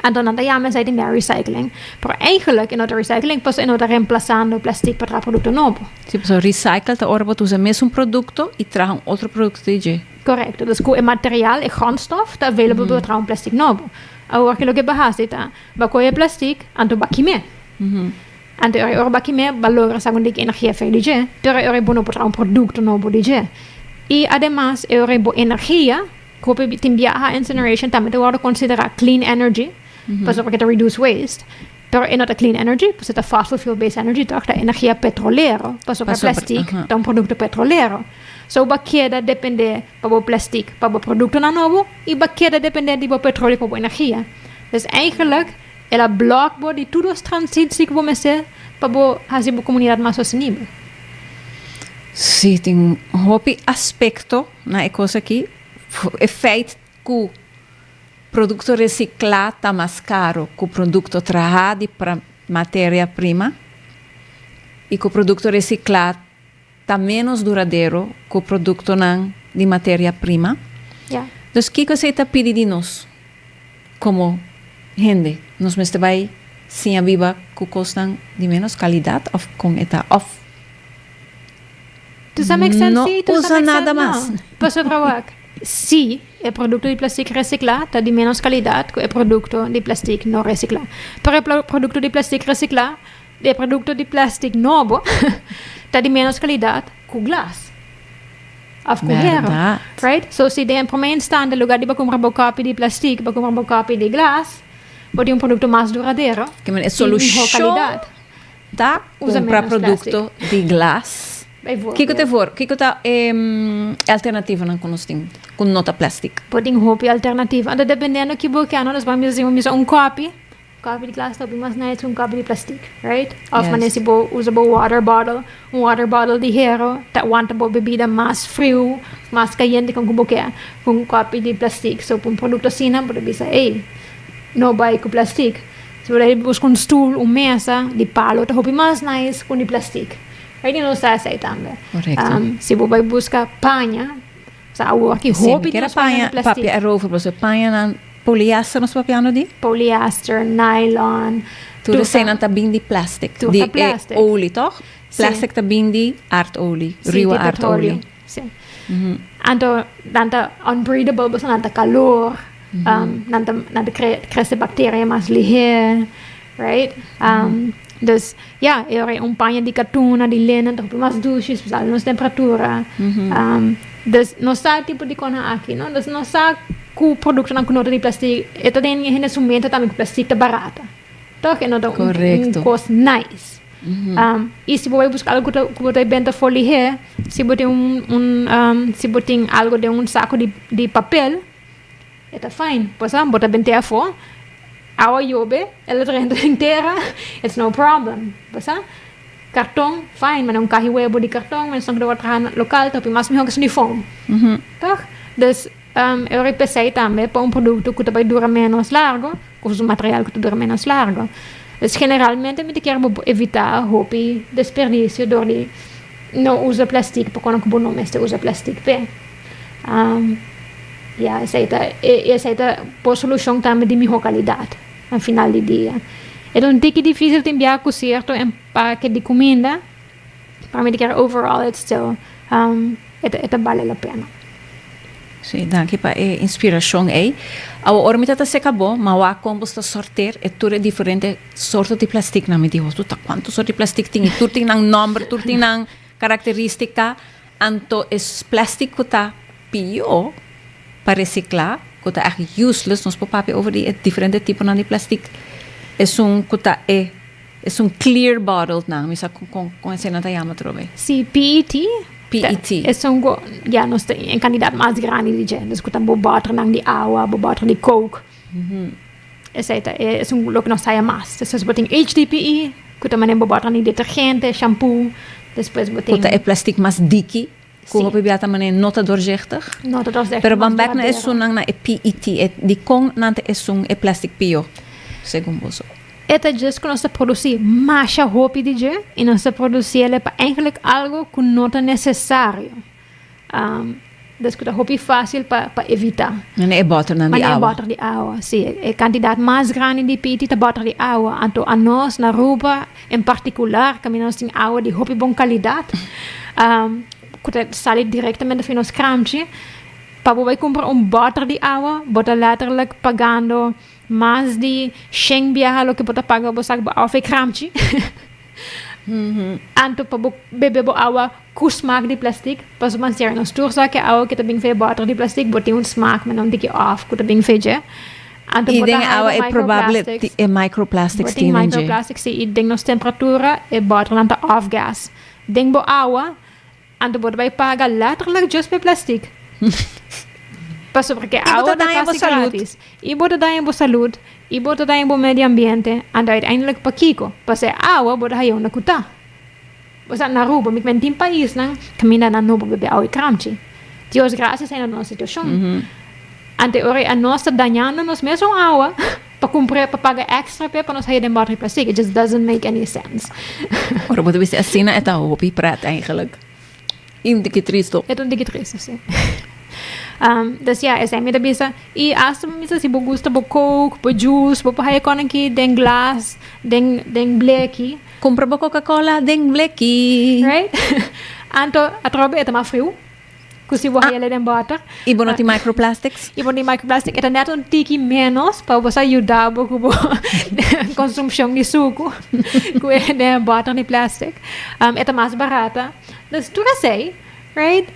Anto nan ta yama esei tambe recycling. Pero eigenlijk e no ta recycling pasobra e no ta remplasando plastic pa traha produkto nobo. Si, pasobra recycle ta ora bo ta usa mesun produkto i traha un otro produkto di dje. Korekto. Dus ku e material, e grondstof, ta available pa traha un plastic nobo. Awor ke loke bo hasi ta, bo kohe e plastic, anto bo a kim'é. Anto e ora bo a kim'é, bo a logra sa ku di ki energia fei di dje, pero e ora bo no por traha un produkto nobo di dje. I ademas e ora bo energia Ku hopi tin biaha incineration tambe ta wòrdu konsiderá clean energy, pasobra ke ta reduce waste, pero e no ta clean energy, pasobra ta fossil fuel based energy tòg, ta energia petrolero, pasobra plastic ta un produkto petrolero. So bo a keda dependé pa bo plastic pa bo produktonan nobo i bo a keda dependé di bo petroleo pa bo energia. Dus eigenlijk el a blòk bo di tur dos transitsie ku bo mester pa bo hasi bo komunidat mas sostenibel. Sí, tin hopi aspekto na e kos aki. E feit ku produkto resiklá ta mas karo ku produkto trahá di materia prima i ku produkto resiklá ta ménos duradero ku produktonan di materia prima. Dus kiko esei ta pidi di nos komo hende? Nos mester bai siña biba ku kosnan di ménos kalidat òf kon e ta? Òf To some extent no sí, to usa some nada extent mas? no. Pasobra wak, sí, e produkto di plastic resiklá ta di ménos kalidat ku e produkto di plastic no resiklá. Pero e produkto di plastic resiklá, e produkto di plastic nobo ta di ménos kalidat ku glas òf ku hero. Bèrdat. Right? So si den promé instante lugá di bo kumpra bo kòpi di plastic, bo kumpra bo kòpi di glas, bo tin un produkto mas duradero Ke men e i mihó solushon kalidat. Ta Usa kumpra ménos plastic. produkto di glas. Kiko ta e voor? Kiko ta e alternativanan ku nos tin ku no ta plastic? Bo tin hopi alternativa. Anto dependiendo ki bo ke no, nos por bisa si bo misa un kòpi, kòpi di glas ta hopi mas nice ku un kòpi di plastic, right? Òf manera si bo usa bo water bottle, un water bottle di hero ta wanta bo bebida mas friu, mas kayente kon ku bo ke ku un kòpi di plastic. So pa un produkto asina bo ta bisa ey, no bai ku plastic. Si bo ta buska un stoel, un mesa di palo ta hopi mas nice ku di plastic. Right? I nos sa esei tambe. Correcto. Si bo bai buska paña, sa awor ki Si, mi hopi kier a nos paña paña di plastic. papia erover, pasobra pañanan poliester nos papiando di? Poliester, nylon, Tur tur ta eseinan ta bin di plastic, tur di ta e plastic. olie toch? Si. Plastic ta bin di aardolie, Si, ruwe di petroleo. aardolie. Si. Anto nan ta unbreathable, pasobra nan ta kalor. Nan ta nan ta crece bacteria mas lihe, right? Dus ya, e ora un paña di katuna, di lenen ta hopi mas dushi, spesial nos temperatura. Dus nos sa e tipo di konan aki, no? Dus nos sa ku produktonan ku no ta di plastic, e ta den hende su mente tambe ku plastic ta barata. Toch? E no ta un kos nice. I si bo bai buska algu ku bo ta benta for lihe, si bo tin un un si bo tin algu den un sako di papel, E ta fijn, pasobra bo ta bent'é afó, awa yobe, el a drenta den tera, it's no problem, bo sa. Karton, fijn, mane un kahi webo di karton, mane esnan ku ta wòrdu traha lokal ta hopi mas mihó ku esun di foam, tòg? Dus, e ora p'esei tambe pa un produkto ku ta bai dura ménos largu, ku usa un material ku ta dura ménos largu. Dus generalmente mi ta kier bo evitá hopi desperdisio dor di no usa plastik pa kono ku bo no mester usa plastik p'e. Ya, esei ta, e esei ta por solushon tambe di mihó kalidat na final di dia. E ta un tiki difísil tin bia ku sierto empake di kuminda, pa mi ta kere overall it's still e ta e ta bale la pena. Sí, danki pa e inspirashon ei. Awor, ora mi ta ta seka bo, ma wak kon bo sta sorteer e tur e diferente sorto di plastiknan. Mi di, Ho, ta kuantu sort di plastik tin? I tur tin nan nòmber, tur tin nan karakterístika. Anto e plastik ku ta pió pa resiklá, ku ta ègt useless, nos por papia over di e diferente tiponan di plastik, esun ku ta e esun clear bottlenan, mi sa kon kon eseinan ta yama atrobe. Sí, PET. PET. Esun ku ya nos ta e kantidat mas grandi di dje, dus ku ta bo bòternan di awa, bo bòter di coke. Esei ta e esun loke nos haya mas. Despues bo tin HDPE, ku ta manera bo bòter di detergente, shampoo. Despues bo tin. Ku ta e plastic mas diki, ku hopi bia ta manera no ta doorzichtig. No ta doorzichtig. Pero ban bek na esunnan na e PET, e dikon nan ta esun e plastic pio, segun boso? E ta djis ku nos ta produsí masha hopi di dje i nos ta produsí el pa eigenlijk algo ku no ta nesesario. Dus ku ta hopi fásil pa pa evitá. Manera e bòternan di Manera e awa. bòter di awa, sí. E kantidat mas grandi di piti ta bòter di awa. Anto anos na Aruba en partikular kaminda nos tin awa di hopi bon kalidat ku ta sali direktamente for di nos kranchi, pa bo bai kumpra un bòter di awa bo ta lèterlik pagando mas di shen biaha loke bo ta paga bo sak bo awa for e kranchi. Anto pa bo bebe bo awa ku smaak di plastic, pasobra manera nos tur sa ke awa ke ta bin fe bòter di plastic bo tin un smaak mester un tiki òf ku ta bin fe dje. Anto I bo ta den haya awa bo e probable microplastics. e microplastics Bo tin tin den dje. microplastics si i den nos temperatura e bòternan ta off gas. Den bo awa anto bo ta bai paga letterlijk just pa e plastic. Pasobra ke I bo awa ta ta daña bo kasi salud. gratis. I bo ta daña bo salud. I bo ta daña bo medio ambiente, anto uiteindelijk pakiko? Pas'e awa bo ta haya unda ku ta. Osea, na Aruba, mi men tin paisnan kaminda nan no por bebe awa di kramchi. Dios gracias ainda nos situashon. Anto e ora ei anos ta dañando nos mesun awa pa kumpra, pa paga extra p'e pa nos haya den bòter di plastic. It just doesn't make any sense. Ora bo ta bisa asina e ta hopi pret eigenlijk. I un tiki tristo. E ta un tiki tristo, si. Dus ya, esei mi ta bisa. I asta mi bisa si bo gusta bo coke, bo juice, bo por haya kon aki den glas, den den bleki. Kumpra bo Coca-Cola den bleki. Right? Anto atrobe e ta mas friu ku si bo haya den bòter. I bo no tin microplastics? I bo no tin microplastic. E ta net un tiki ménos pa bo sa yuda bo ku bo konsumshon di suku ku e den bòter di plastic. E ta mas barata. Dus tur esei, right?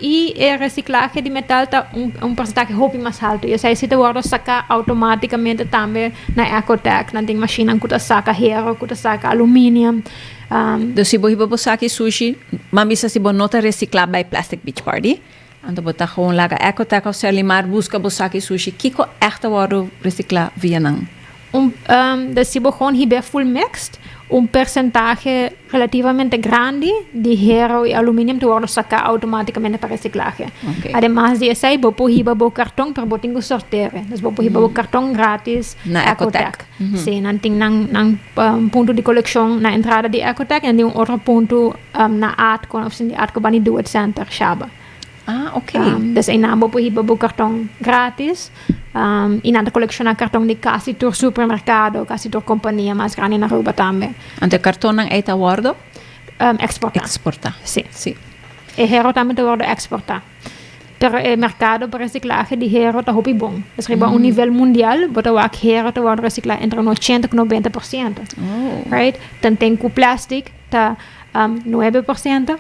I e resiklahe di metal ta un un porsentahe hopi mas haltu. I esei si ta wòrdu saká outomátikamente tambe na Ecotec. Nan tin mashinnan ku ta saka hero, ku ta saka aluminium. Dus si bo hiba bo saki sushi, ban bisa si bo no ta resiklá bai Plastic Beach Party, anto bo ta gewoon laga Ecotec òf Serlimar buska bo saki sushi. Kiko ègt ta wòrdu resiklá via nan? Un, dus si bo gewoon hib'é full mixed, un persentahe relativamente grandi di hero i aluminium ta wòrdu saká outomátikamente pa resiklahe. Oké. Ademas di esei, bo por hiba bo karton, pero bo tin ku sorteer. Dus bo por hiba bo karton gratis Na Ecotec. Sí, nan tin nan nan punto di kolekshon na entrada di Ecotec i nan tin un otro punto na Atco, na ofisina di Atco banda di Do It Center, Shaba. Ah, ok. Dus einan bo por hiba bo karton gratis. I nan ta kolekshoná karton di kasi tur supermerkado, kasi tur kompania mas grandi na Aruba tambe. Anto e kartonnan ei ta wòrdu? Eksportá. Eksportá. Sí. Sí. E hero tambe ta wòrdu eksportá. Pero e merkado pa resiklahe di hero ta hopi bon. Dus riba un nivel mundial bo ta wak hero ta wòrdu resiklá entre un ochenta ku 90%. Oh. Right? Tanten ku plastic ta 9%.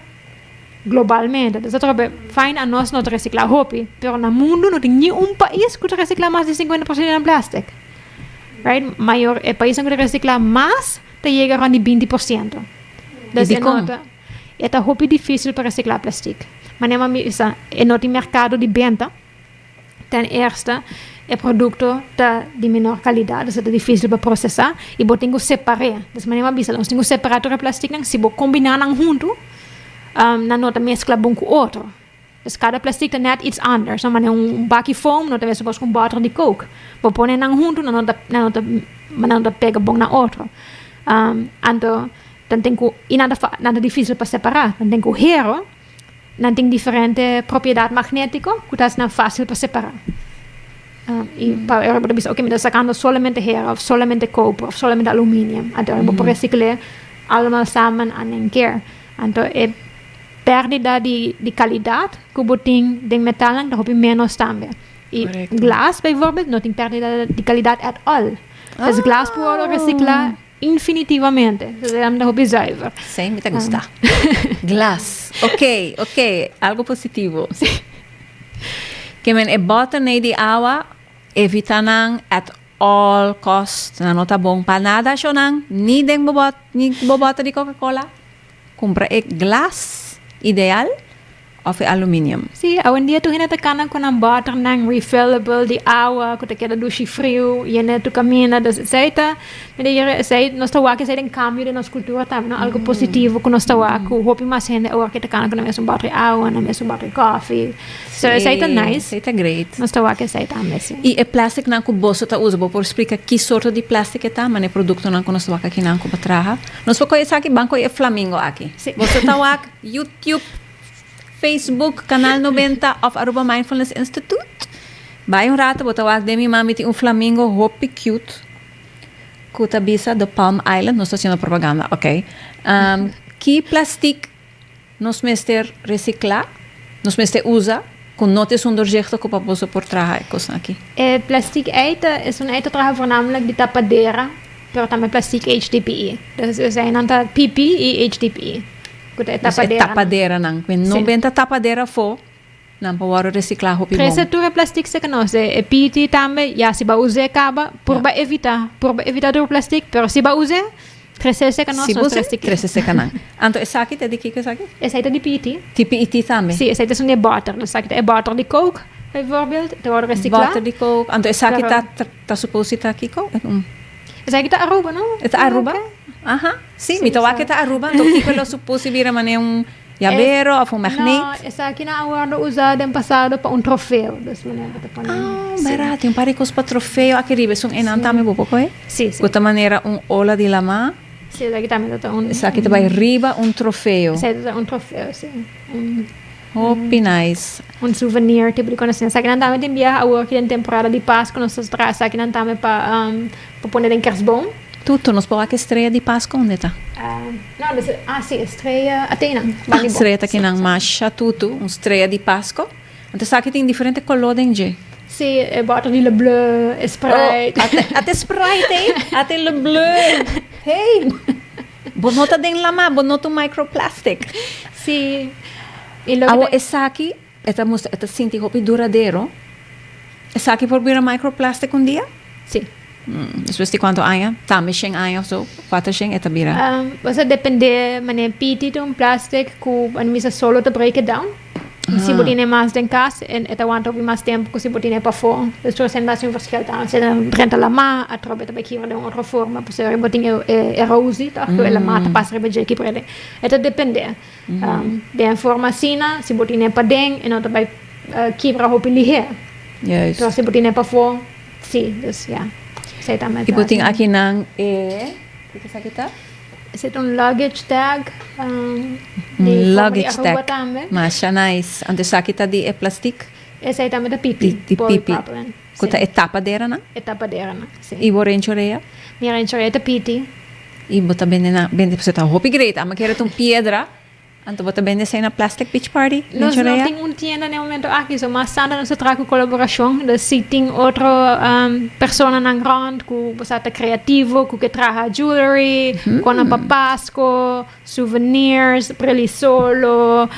Globalmente. Dus dat ta fijn anos no ta recicla hopi, pero na mundo no tin ni un pais cu ta recicla mas di 50% di nan plastic. Right? Mayor e paisnan cu ta recicla mas ta yega rond di 20%. Dus I e dikon? no ta e ta hopi dificil pa recicla plastic. Manera mi bisa e no tin mercado di benta. Ten eerste, e produkto ta di menor kalidat, dus e ta difísil pa prosesá i bo tin ku separ'é. Des manera mi a bisa, nos tin ku separá tur e plastiknan, si bo kombiná nan huntu, nan no ta meskla bon ku otro. Dus kada plastik ta nèt iets anders. No manera un baki foam no ta meskos ku un bòter di coke. Bo pone nan huntu, nan no ta nan no ta nan no ta pega bon na otro. Anto nan tin ku i nan ta nan ta difísil pa separá. Nan tin ku hero. Nan tin diferente propiedat magnétiko ku ta hasi nan fásil pa separá. I pa ora bo ta bisa, oke, mi ta sakando solamente hera òf solamente koper òf solamente aluminium. Anto ora bo por resikl'é allemaal samen aan één keer. Anto e pérdida di kalidat ku bo tin den metalnan ta hopi ménos tambe. I glas bijvoorbeeld no tin pérdida di kalidat at all. Dus glas por wòrdu resiklá infinitivamente. Dus e ta hopi zuiver. Sí, mi ta gusta. Glas. Ok, ok. Algo positivo. Sí. Ke men e bòter di awa, evita nan at all cost. Nan no ta bon pa nada, shonan. Ni den bo bot, ni bo bòter di Coca-Cola. Kumpra e glas ideal òf e aluminium. Sí, awendia tur hende ta kana ku nan bòternan refillable di awa ku ta keda dushi friu yena tur kaminda. Dus esei ta, mi ta kere esei nos ta wak esei den kambio di nos kultura tambe, no? Algu positivo ku nos ta wak ku hopi mas hende awor ke ta kana ku nan mesun bòter di awa, nan mesun bòter di kòfi. So esei ta nice. Esei ta great. Nos ta wak esei tambe, sí. I e plasticnan ku boso ta usa, bo por splika ki sorto di plastic e ta? Manera e produktonan ku nos ta wak akinan ku bo traha. Nos por kohe esaki, ban kohe e flamingo aki. Sí. Boso ta wak YouTube, Facebook, Canal 90 of Aruba Mindfulness Institute. Bai un rato, bo ta wak den mi mami tin un flamingo hopi cute ku ta bisa The Palm Island. Nos ta haciendo propaganda, ok. Ki plastic nos mester recicla, nos mester usa ku no ta esun doorzichtig ku pa boso por traha e kosnan aki? E plastic ei ta esun ei ta traha voornamelijk di tapadera, pero tambe plastic HDPE. Dus eseinan ta PP i HDPE. Ku ta e Dus e tapaderanan. tapaderanan. Ku no Sí. benta tapadera afó, nan por wòrdu resiklá hopi bon. Trese tur e plastic serka nos. E PT tambe, ya si bo a us'é kaba, purba evitá. Purba evitá tur plastic, pero si bo a us'é, trese serka nos, Si bo nos us'é, resikl'é. trese serka nan. Anto esaki ta di kiko esaki? Esei ta di PT. Di PT tambe? Sí, esei ta esun di e bòter. Dus esaki ta e bòter di Coke, bijvoorbeeld, ta wòrdu resiklá. Bòter di Coke. Anto esaki Pero ta ta supose ta kiko? Esaki ta Aruba, no? E ta Aruba? Aha. Sí, mi ta wak e ta Aruba. Anto kiko lo supose bira manera un yabero of un magneet? No, esakinan a wòrdu usá den pasado pa un trofeo. Dus manera bo ta pone. Ah, bèrdat. Tin un par di kos pa trofeo aki riba. Esun einan tambe bo por kohe? Sí, sí. Ku ta manera un ola di lamá. Sí, esaki tambe ta un. Esaki ta bai riba un trofeo. Esaki ta un trofeo, sí. Un. Hopi nice. Un souvenir tipo di konosé. Esakinan tambe tin biaha awor ki den temporada di Pasku nos ta traha esakinan tambe pa pa pone den kerstboom. Tutu, nos por wak e strea di Pasku unda e ta? No, dus, ah si, e strea Athena, banda di bo. Strea ta kinan masha tutu, un strea di Pasku. Anto esaki tin diferente koló den dje. Si, e bòter di Le Bleu, e Sprite. Oh, ate, ate Sprite ei, ate Le Bleu. Hey! Bo no ta den lama, bo no ta un microplastic. Si. I loke Awor ta. esaki e ta mustra, e ta sinti hopi duradero. Esaki por bira microplastic un dia? Si. Despues di cuanto aña? Tambe shen aña of so, cuater shen e ta bira. Bo sa depende manera piti ta un plastic cu a misa solo ta break it down. Si bo tene mas den cas e ta wanta hopi mas tempo cu si bo tene pafó. Dus tur esei ta haci un verschil tambe. Si e drenta lama atrobe ta bay kibra den un otro forma pasobra bo tin e erosie toch cu e lama ta pasa riba dje kibra den. E ta depende. Den forma asina si bo tene paden e no ta bay kibra hopi lihe. Pero si bo tene pafó si. Dus ya. Esei tambe I bo tin akinan e kiko esaki ta? Esei ta un luggage tag di Un forma di luggage Aruba tag. tambe. Masha nice. Anto esaki ta di e plastic? Esei tambe ta pipi, Di pipi. polypropylene. Ku ta e tapaderanan? E tapaderanan, si. I bo renchorea? Mi renchorea ta piti. I bo ta bende nan, bende pasobra ta hopi great. Amo kere ta un piedra. Anto bo ta bende esei na Plastic Beach Party? Nos no tin un tienda na e momento aki, so mas tanto nos ta traha ku kolaborashon. Dus si tin otro personanan rònt ku bo sa ta kreativo, ku ke traha jewelry, konan pa Pasko, souvenirs, bril di solo,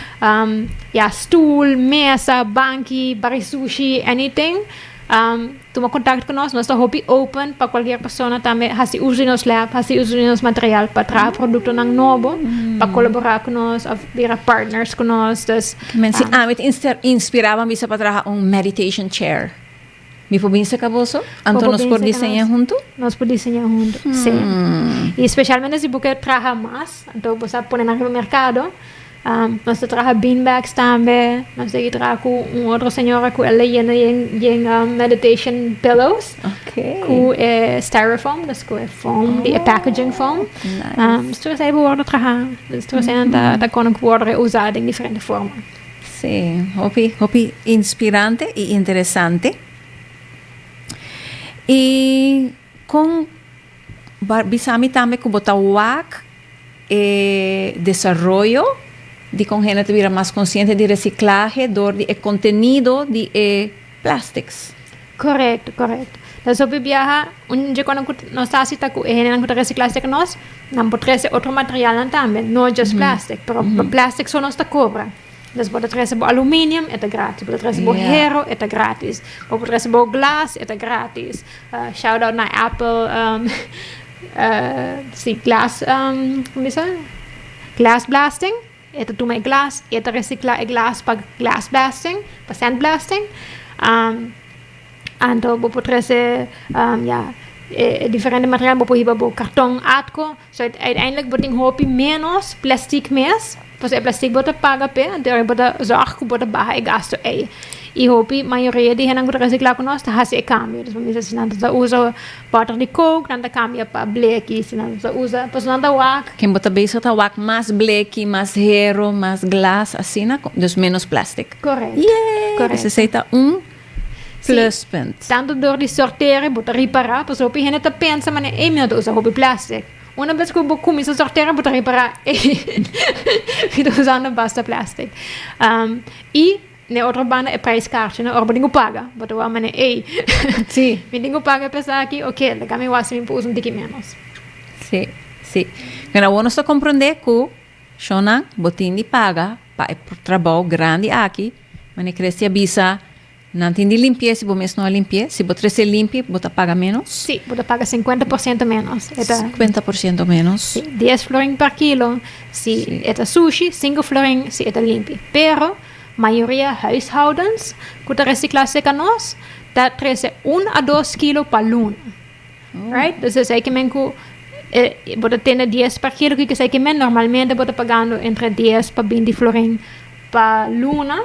ya stoel, mesa, banki, bari sushi, anything. Tuma contacto cu nos, nos ta hopi open pa cualkier persona tambe haci uso di nos lab, haci uso di nos material pa traha productonan nobo, pa colabora cu nos of bira partners cu nos. Dus, Men si ami ta inspira pa bisa pa traha un meditation chair, mi por bin cerca boso? Anto nos por diseña hunto? Nos por diseña hunto, si. Y specialmente si bo ke traha mas, anto bo sa pone nan riba mercado. Nos ta traha beanbags tambe. Nos ta traha ku un otro señora ku el a yena yen yen meditation pillows. Okay. Ku e styrofoam, dus ku e foam di e packaging foam. Nice. Dus tur esei bo wòrdu traha. Dus tur eseinan ta ta kono ku wòrdu reusá den diferente forma. Sí, hopi hopi inspirante i interesante. I kon bisa mi tambe ku bo ta wak e desaroyo. Di con hende ta bira mas consciente di reciclahe door di e contenido di e plastics. Correcto, correcto. Dus hopi biaha, un dje cuando cu nos ta haci ta cu e hendenan cu ta recicla cerca nos, nan por trece otro materialnan tambe, no just plastic, pero pa plastic so nos ta cobra. Dus bo ta trece bo aluminium, e ta gratis, bo ta trece bo hero, e ta gratis, bo por trece bo glas, e ta gratis. Shout out na Apple, si glas, como bisa? Glass blasting. E ta tuma e glas i e ta resiklá e glas pa glass blasting, pa sand blasting. Anto bo por trese ya e diferente material, bo por hiba bo karton atko. So uiteindelijk bo tin hopi ménos plastic mes, pasobra e plastic bo ta paga p'e, anto bo ta zòrg ku bo ta baha e gasto ei. I hopi mayoria di hendenan ku ta resiklá ku nos ta hasi e kambio. Dus bo mester si nan ta usa Bòter di coke nan ta kambia pa bleki si nan ta usa pasobra nan ta wak. Ken bo ta bezig ta wak mas bleki, mas hero, mas glas asina, dus menos plastic. Correct. Yay! Correct. Dus esei ta un pluspunt. Si, tanto dor di sortera bo ta ripara pasobra hopi hende ta pensa manera ey mi no ta usa hopi plastic. Una bes ku bo kuminsa sortera bo ta ripara ey mi ta usando basta plastic. I. N'e otro banda e prijskaartje no, ora bo tin ku paga, bo ta wak manera ey, Sí. mi tin ku paga e pesa aki, oke, laga mi wak si mi por usa un tiki ménos. Sí, sí. Pero awor nos ta komprondé ku shonnan bo tin di paga pa e trabou grandi aki, manera Christy a bisa, nan tin di limpi'é si bo mes no a limpi'é, si bo trese limpi bo ta paga ménos. Sí, bo ta paga 50% ménos. E ta 50% ménos. Sí, 10 florin per kilo si Sí. e ta sushi, 5 florin si e ta limpi. Pero Mayoria huishoudens ku ta resiklá seka nos ta trese un a dos kilo pa luna. Right? Dus esei ke men ku bo ta tene dies per kilo, kiko esei ke men normalmente bo ta pagando entre dies pa binti florin pa luna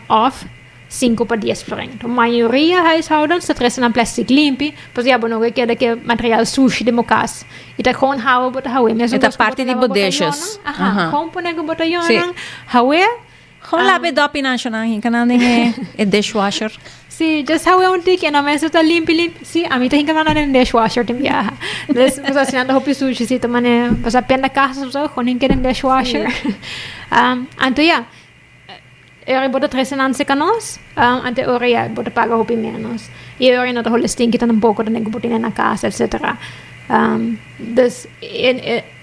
òf sinku pa dies florin. Enton mayoria huishoudens ta trese nan plastic limpi, pasobra ya bo no ke keda ke material sushi den bo kas. I ta gewoon hawe bo ta hawe. E ta parti di bo dishes. Aha, gewoon pone ku botayonnan, hawe. Gewoon laba e dòpinan shonan hinka nan den e dishwasher. Si, just hawe un tiki en mester ta limpi limpi. Si, ami ta hinka nan den dishwasher tin biaha. Dus, pasobra si nan ta hopi sushi si ta mane, pasobra penda kas of so, gewoon hinka den dishwasher. Anto ya. E ora bo ta trese nan cerca nos, anto e ora ya bo ta paga hopi menos. Y e ora no ta hole stinky tampoco tene cu bo tene na casa etcetera. Dus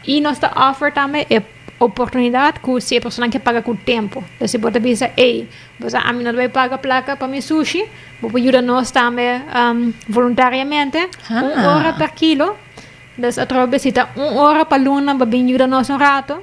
y nos ta offer tambe e oportunidad cu si e persona ke paga cu tempo. Dus si bo ta bisa ey bo sa ami no ta bay paga placa pa mi sushi, bo por yuda nos tambe voluntariamente un ora per kilo. Dus atrobe si ta un ora pa luna bo bin yuda nos un rato.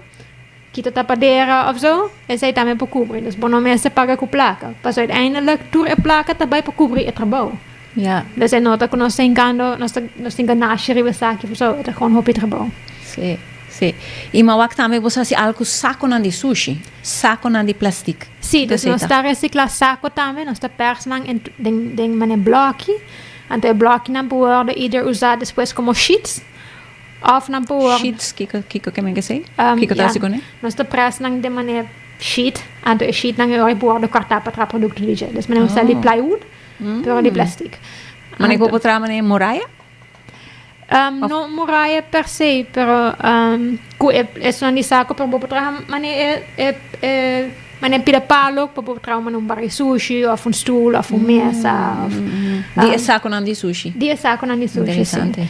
Kita tapadera of zo, esei tambe por kubri. Dus bo no mester paga ku plaka. Pasobra uiteindelijk tur e plaka ta bai pa kubri e trabou. Ja. Dus e no ta ku nos ta hinkando, nos ta nos tin ganashi riba esaki of zo, e ta gewoon hopi trabou. Sí, sí. I mi a wak tambe bo sa hasi algu ku sakonan di sushi, sakonan di plastic. Sí, dus nos ta resikla sako tambe, nos ta pers nan den den manera blòki. Anto e blòkinan por wòrdu either usá despues komo sheets. Of nan por. Sheets, kiko kiko ke men ke sei? Kiko ta hasi kuné? Nos ta press nan den manera sheet, anto e sheet nan e ora por wòrdu kòrtá pa traha produkto di dje. Dus manera un stel di plywood, pero di plastic. Manera ku bo por traha manera muraya? No muraya per se, pero ku e esunnan di sako, pero bo por traha manera e e Manera pida palo pa bo traha un bar di sushi of un stoel of un mesa of Di e saconan di sushi. Di e saconan di sushi, si. Interesante.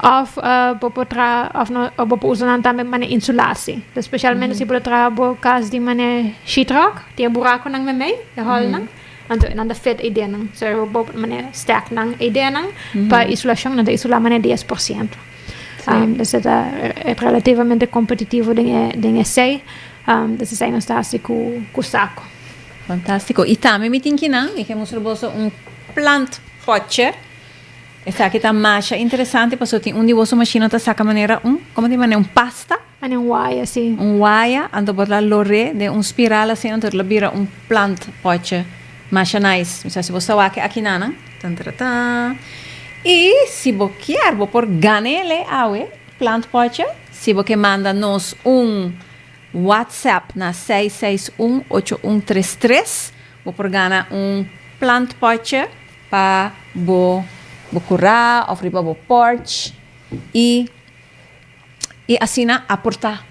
Of bo por traha of no of bo por usa nan tambe manera insulatie. Dus specialmente si bo ta traha bo cas di manera sheetrock, tin e buraconan meimei, e holnan, anto nan ta fit eidenan. So bo por manera stack nan eidenan pa isolacion, nan ta isula manera 10%. Dus e ta relativamente competitivo den e den esei. Dus esei nos ta hasi ku ku sako. Fantástiko. I tambe mi tin kinan, mi ke mustra boso un plant potje. Esaki ta masha interesante pasobra tin un di boso mashina ta saka manera un, komo ta manera un pasta? Manera un waya, si. Un waya, anto bo ta lor'é den un spiral asina, anto ta bira un plant potje. Masha nice. Mi sa si bo sa wak aki nanan. Tan tara tan. I si bo kier bo por gan'el awe, plant potje. Si bo ke manda nos un WhatsApp na 661 8133, bo por gana un plant potje pa bo bo kurá òf riba bo porch i i asina aportá.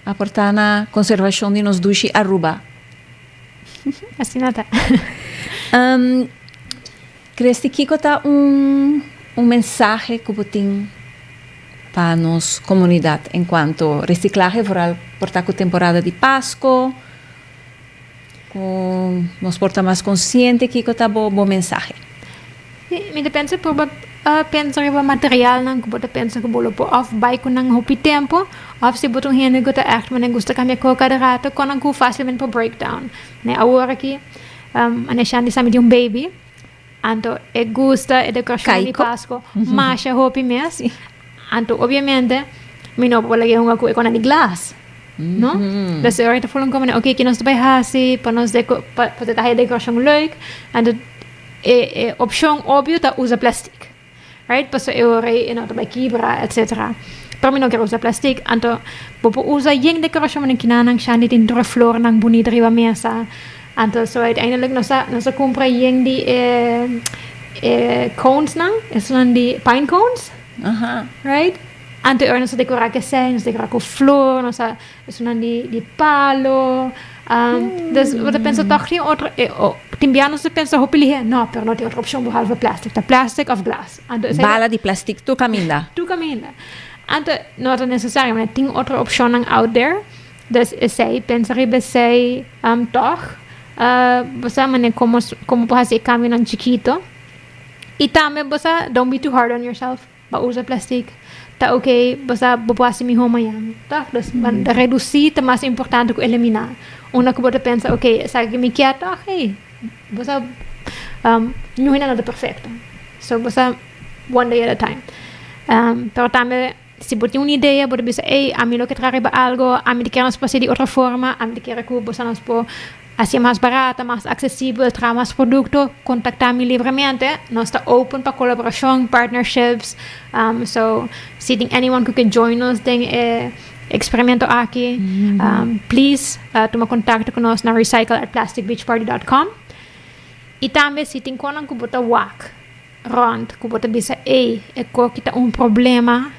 Aportá na konservashon di nos dushi Aruba. Asina ta. Christy, kiko ta un un mensahe ku bo tin pa nos komunidat en kuanto resiklahe, vooral por ta ku temporada di Pasko, ku nos por ta mas konsiente, kiko ta bo bo mensahe? Mi ta pensa por bo pensa riba materialnan ku bo ta pensa ku bo lo por òf bai ku nan hopi tempu òf si bo ta un hende ku ta ègt manera gusta kambia kos kada rato kon nan ku fásilmente por break down. Ne awor aki manera Shandy sa mi tin un baby anto e gusta e dekorashon di Pasko masha hopi mes anto obiamente mi no por laga e hunga ku e konan di glas no. Dus e ora ta ful un komo oke ki nos ta bai hasi pa nos pa ta haya dekorashon leuk anto E opcion obvio ta usa plastic, right? Pasobra e ora ei e no ta bai kibra, etcetera. Pero mi no kier usa plastic, anto bo por usa yen decoracion manera kinanan shandi tin tur e flornan bunita riba mesa. Anto so uiteindelijk nos a nos a cumpra yen di e e conesnan, esunnan di pine cones, right? Anto e ora nos a decora cu esei, nos a decora cu flor, nos a Esunnan di di palo. Dus bo ta pensa tòg tin otro e o tin bia nos ta pensa hopi lihé, no, pero no tin otro opshon behalve plastic. Ta plastic òf glas. Anto esei Bala di plastic tur kaminda. Tur kaminda. Anto no ta nesesario, ma tin otro opshonnan out there. Dus esei, pensa riba esei tòg. Bo sa manera komo komo por hasi e kambionan chikito. I tambe bo sa, don't be too hard on yourself. Bo usa plastic ta ok, bo sa bo por hasi mihó mañan, tòg? Dus redusí ta mas importante ku eliminá. Unda ku bo ta pensa ok esaki mi kier tòg, hey, bo sa niun hende no ta perfekto. So bo sa one day at a time. Pero tambe si bo tin un idea bo ta bisa ey ami lo ke traha riba algo, ami ta kere nos por hasi di otro forma, ami ta kere ku bo sa nos por Hacié mas barata, mas accesibel, traha mas producto, contacta mi libremente. Nos ta open pa colaboracion, partnerships. So, si tin anyone cu ke join nos den e experimento aki, please tuma contacto cu nos na recycle@plasticbeachparty.com. Y tambe si tin conan cu bo ta wak rond, cu bo ta bisa, ey, e coki ta un problema,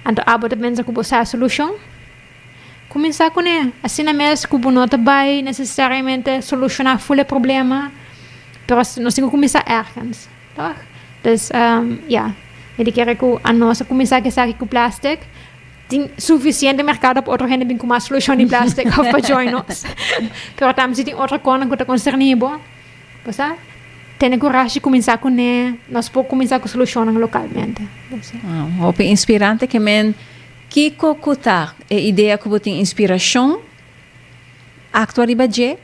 anto abo ta pensa cu bo sa e solucion. Kuminsá kuné. Asina mes ku bo no ta bai nesesariamente solushoná ful e problema, pero nos tin ku kuminsá ergens, tòg? Dus, ya, mi ta kere ku anos a kuminsá ku esaki ku plastic, tin sufisiente merkado pa otro hende bin ku mas solushon di plastic òf pa join nos. Pero tambe si tin otro kosnan ku ta konserní bo, bo sa, tene kurashi kuminsá kuné, nos por kuminsá ku solushonnan lokalmente. Hopi inspirante ke men Kiko ku ta e idea ku bo tin inspirashon aktua riba dje?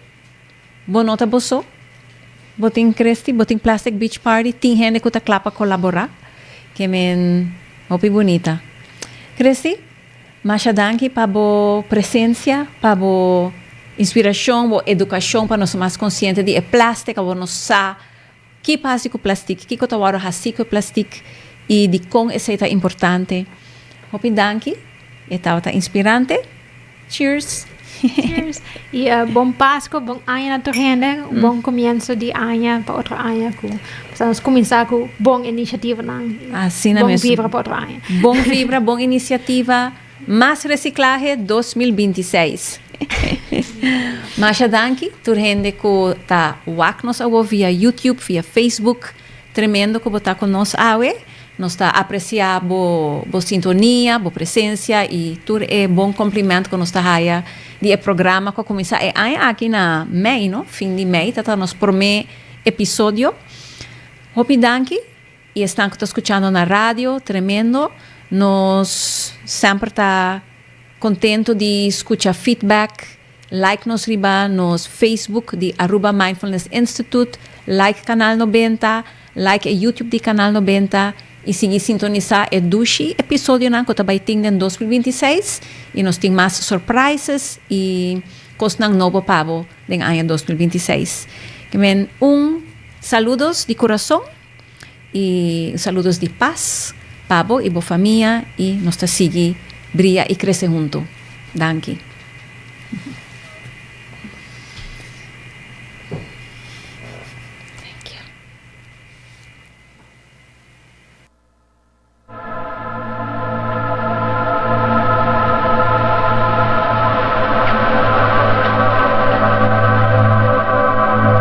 Bo no ta bo so. Bo tin Christy, bo tin Plastic Beach Party, tin hende ku ta kla pa kolaborá. Ke men hopi bunita. Christy, masha danki pa bo presensia, pa bo inspirashon, bo edukashon pa nos mas konsiente di e plastic, awor nos sa Ki pa hasi ku plastik? Kiko ta wòrdu hasi ku e plastik i dikon esei ta importante? Hopi danki, e tabata inspirante. Cheers! Cheers! I bon Pasko, bon aña na tur hende, un bon komienso di aña pa otro aña ku nos kuminsá ku bon inisiativanan. Asina mes. Bon vibra pa otro aña. Bon vibra, bon inisiativa. Mas Reciclahe 2026. Masha danki tur hende ku ta wak nos awo via YouTube, via Facebook. Tremendo ku bo ta ku nos awe. Nos ta apresia bo bo sintonia, bo presensia i tur e bon kompliment ku nos ta haya di e programa ku a kuminsá e aña aki na mei, no? Fin di mei ta ta nos promé episodio. Hopi danki. I esnan ku ta skuchando na radio, tremendo. Nos semper ta kontentu di skucha feedback. Like nos riba nos Facebook di Aruba Mindfulness Institute, like Canal Nobenta, like e YouTube di Canal Nobenta i sigui sintonisá e dushi episodionan ku ta bai tin den 2026 i nos tin mas surprises i kosnan nobo pa bo den aña 2026. Ke men un saludos di kurason. Y saludos di paz pa bo y bo famia y nos ta sigui bria y crece hunto. Danki.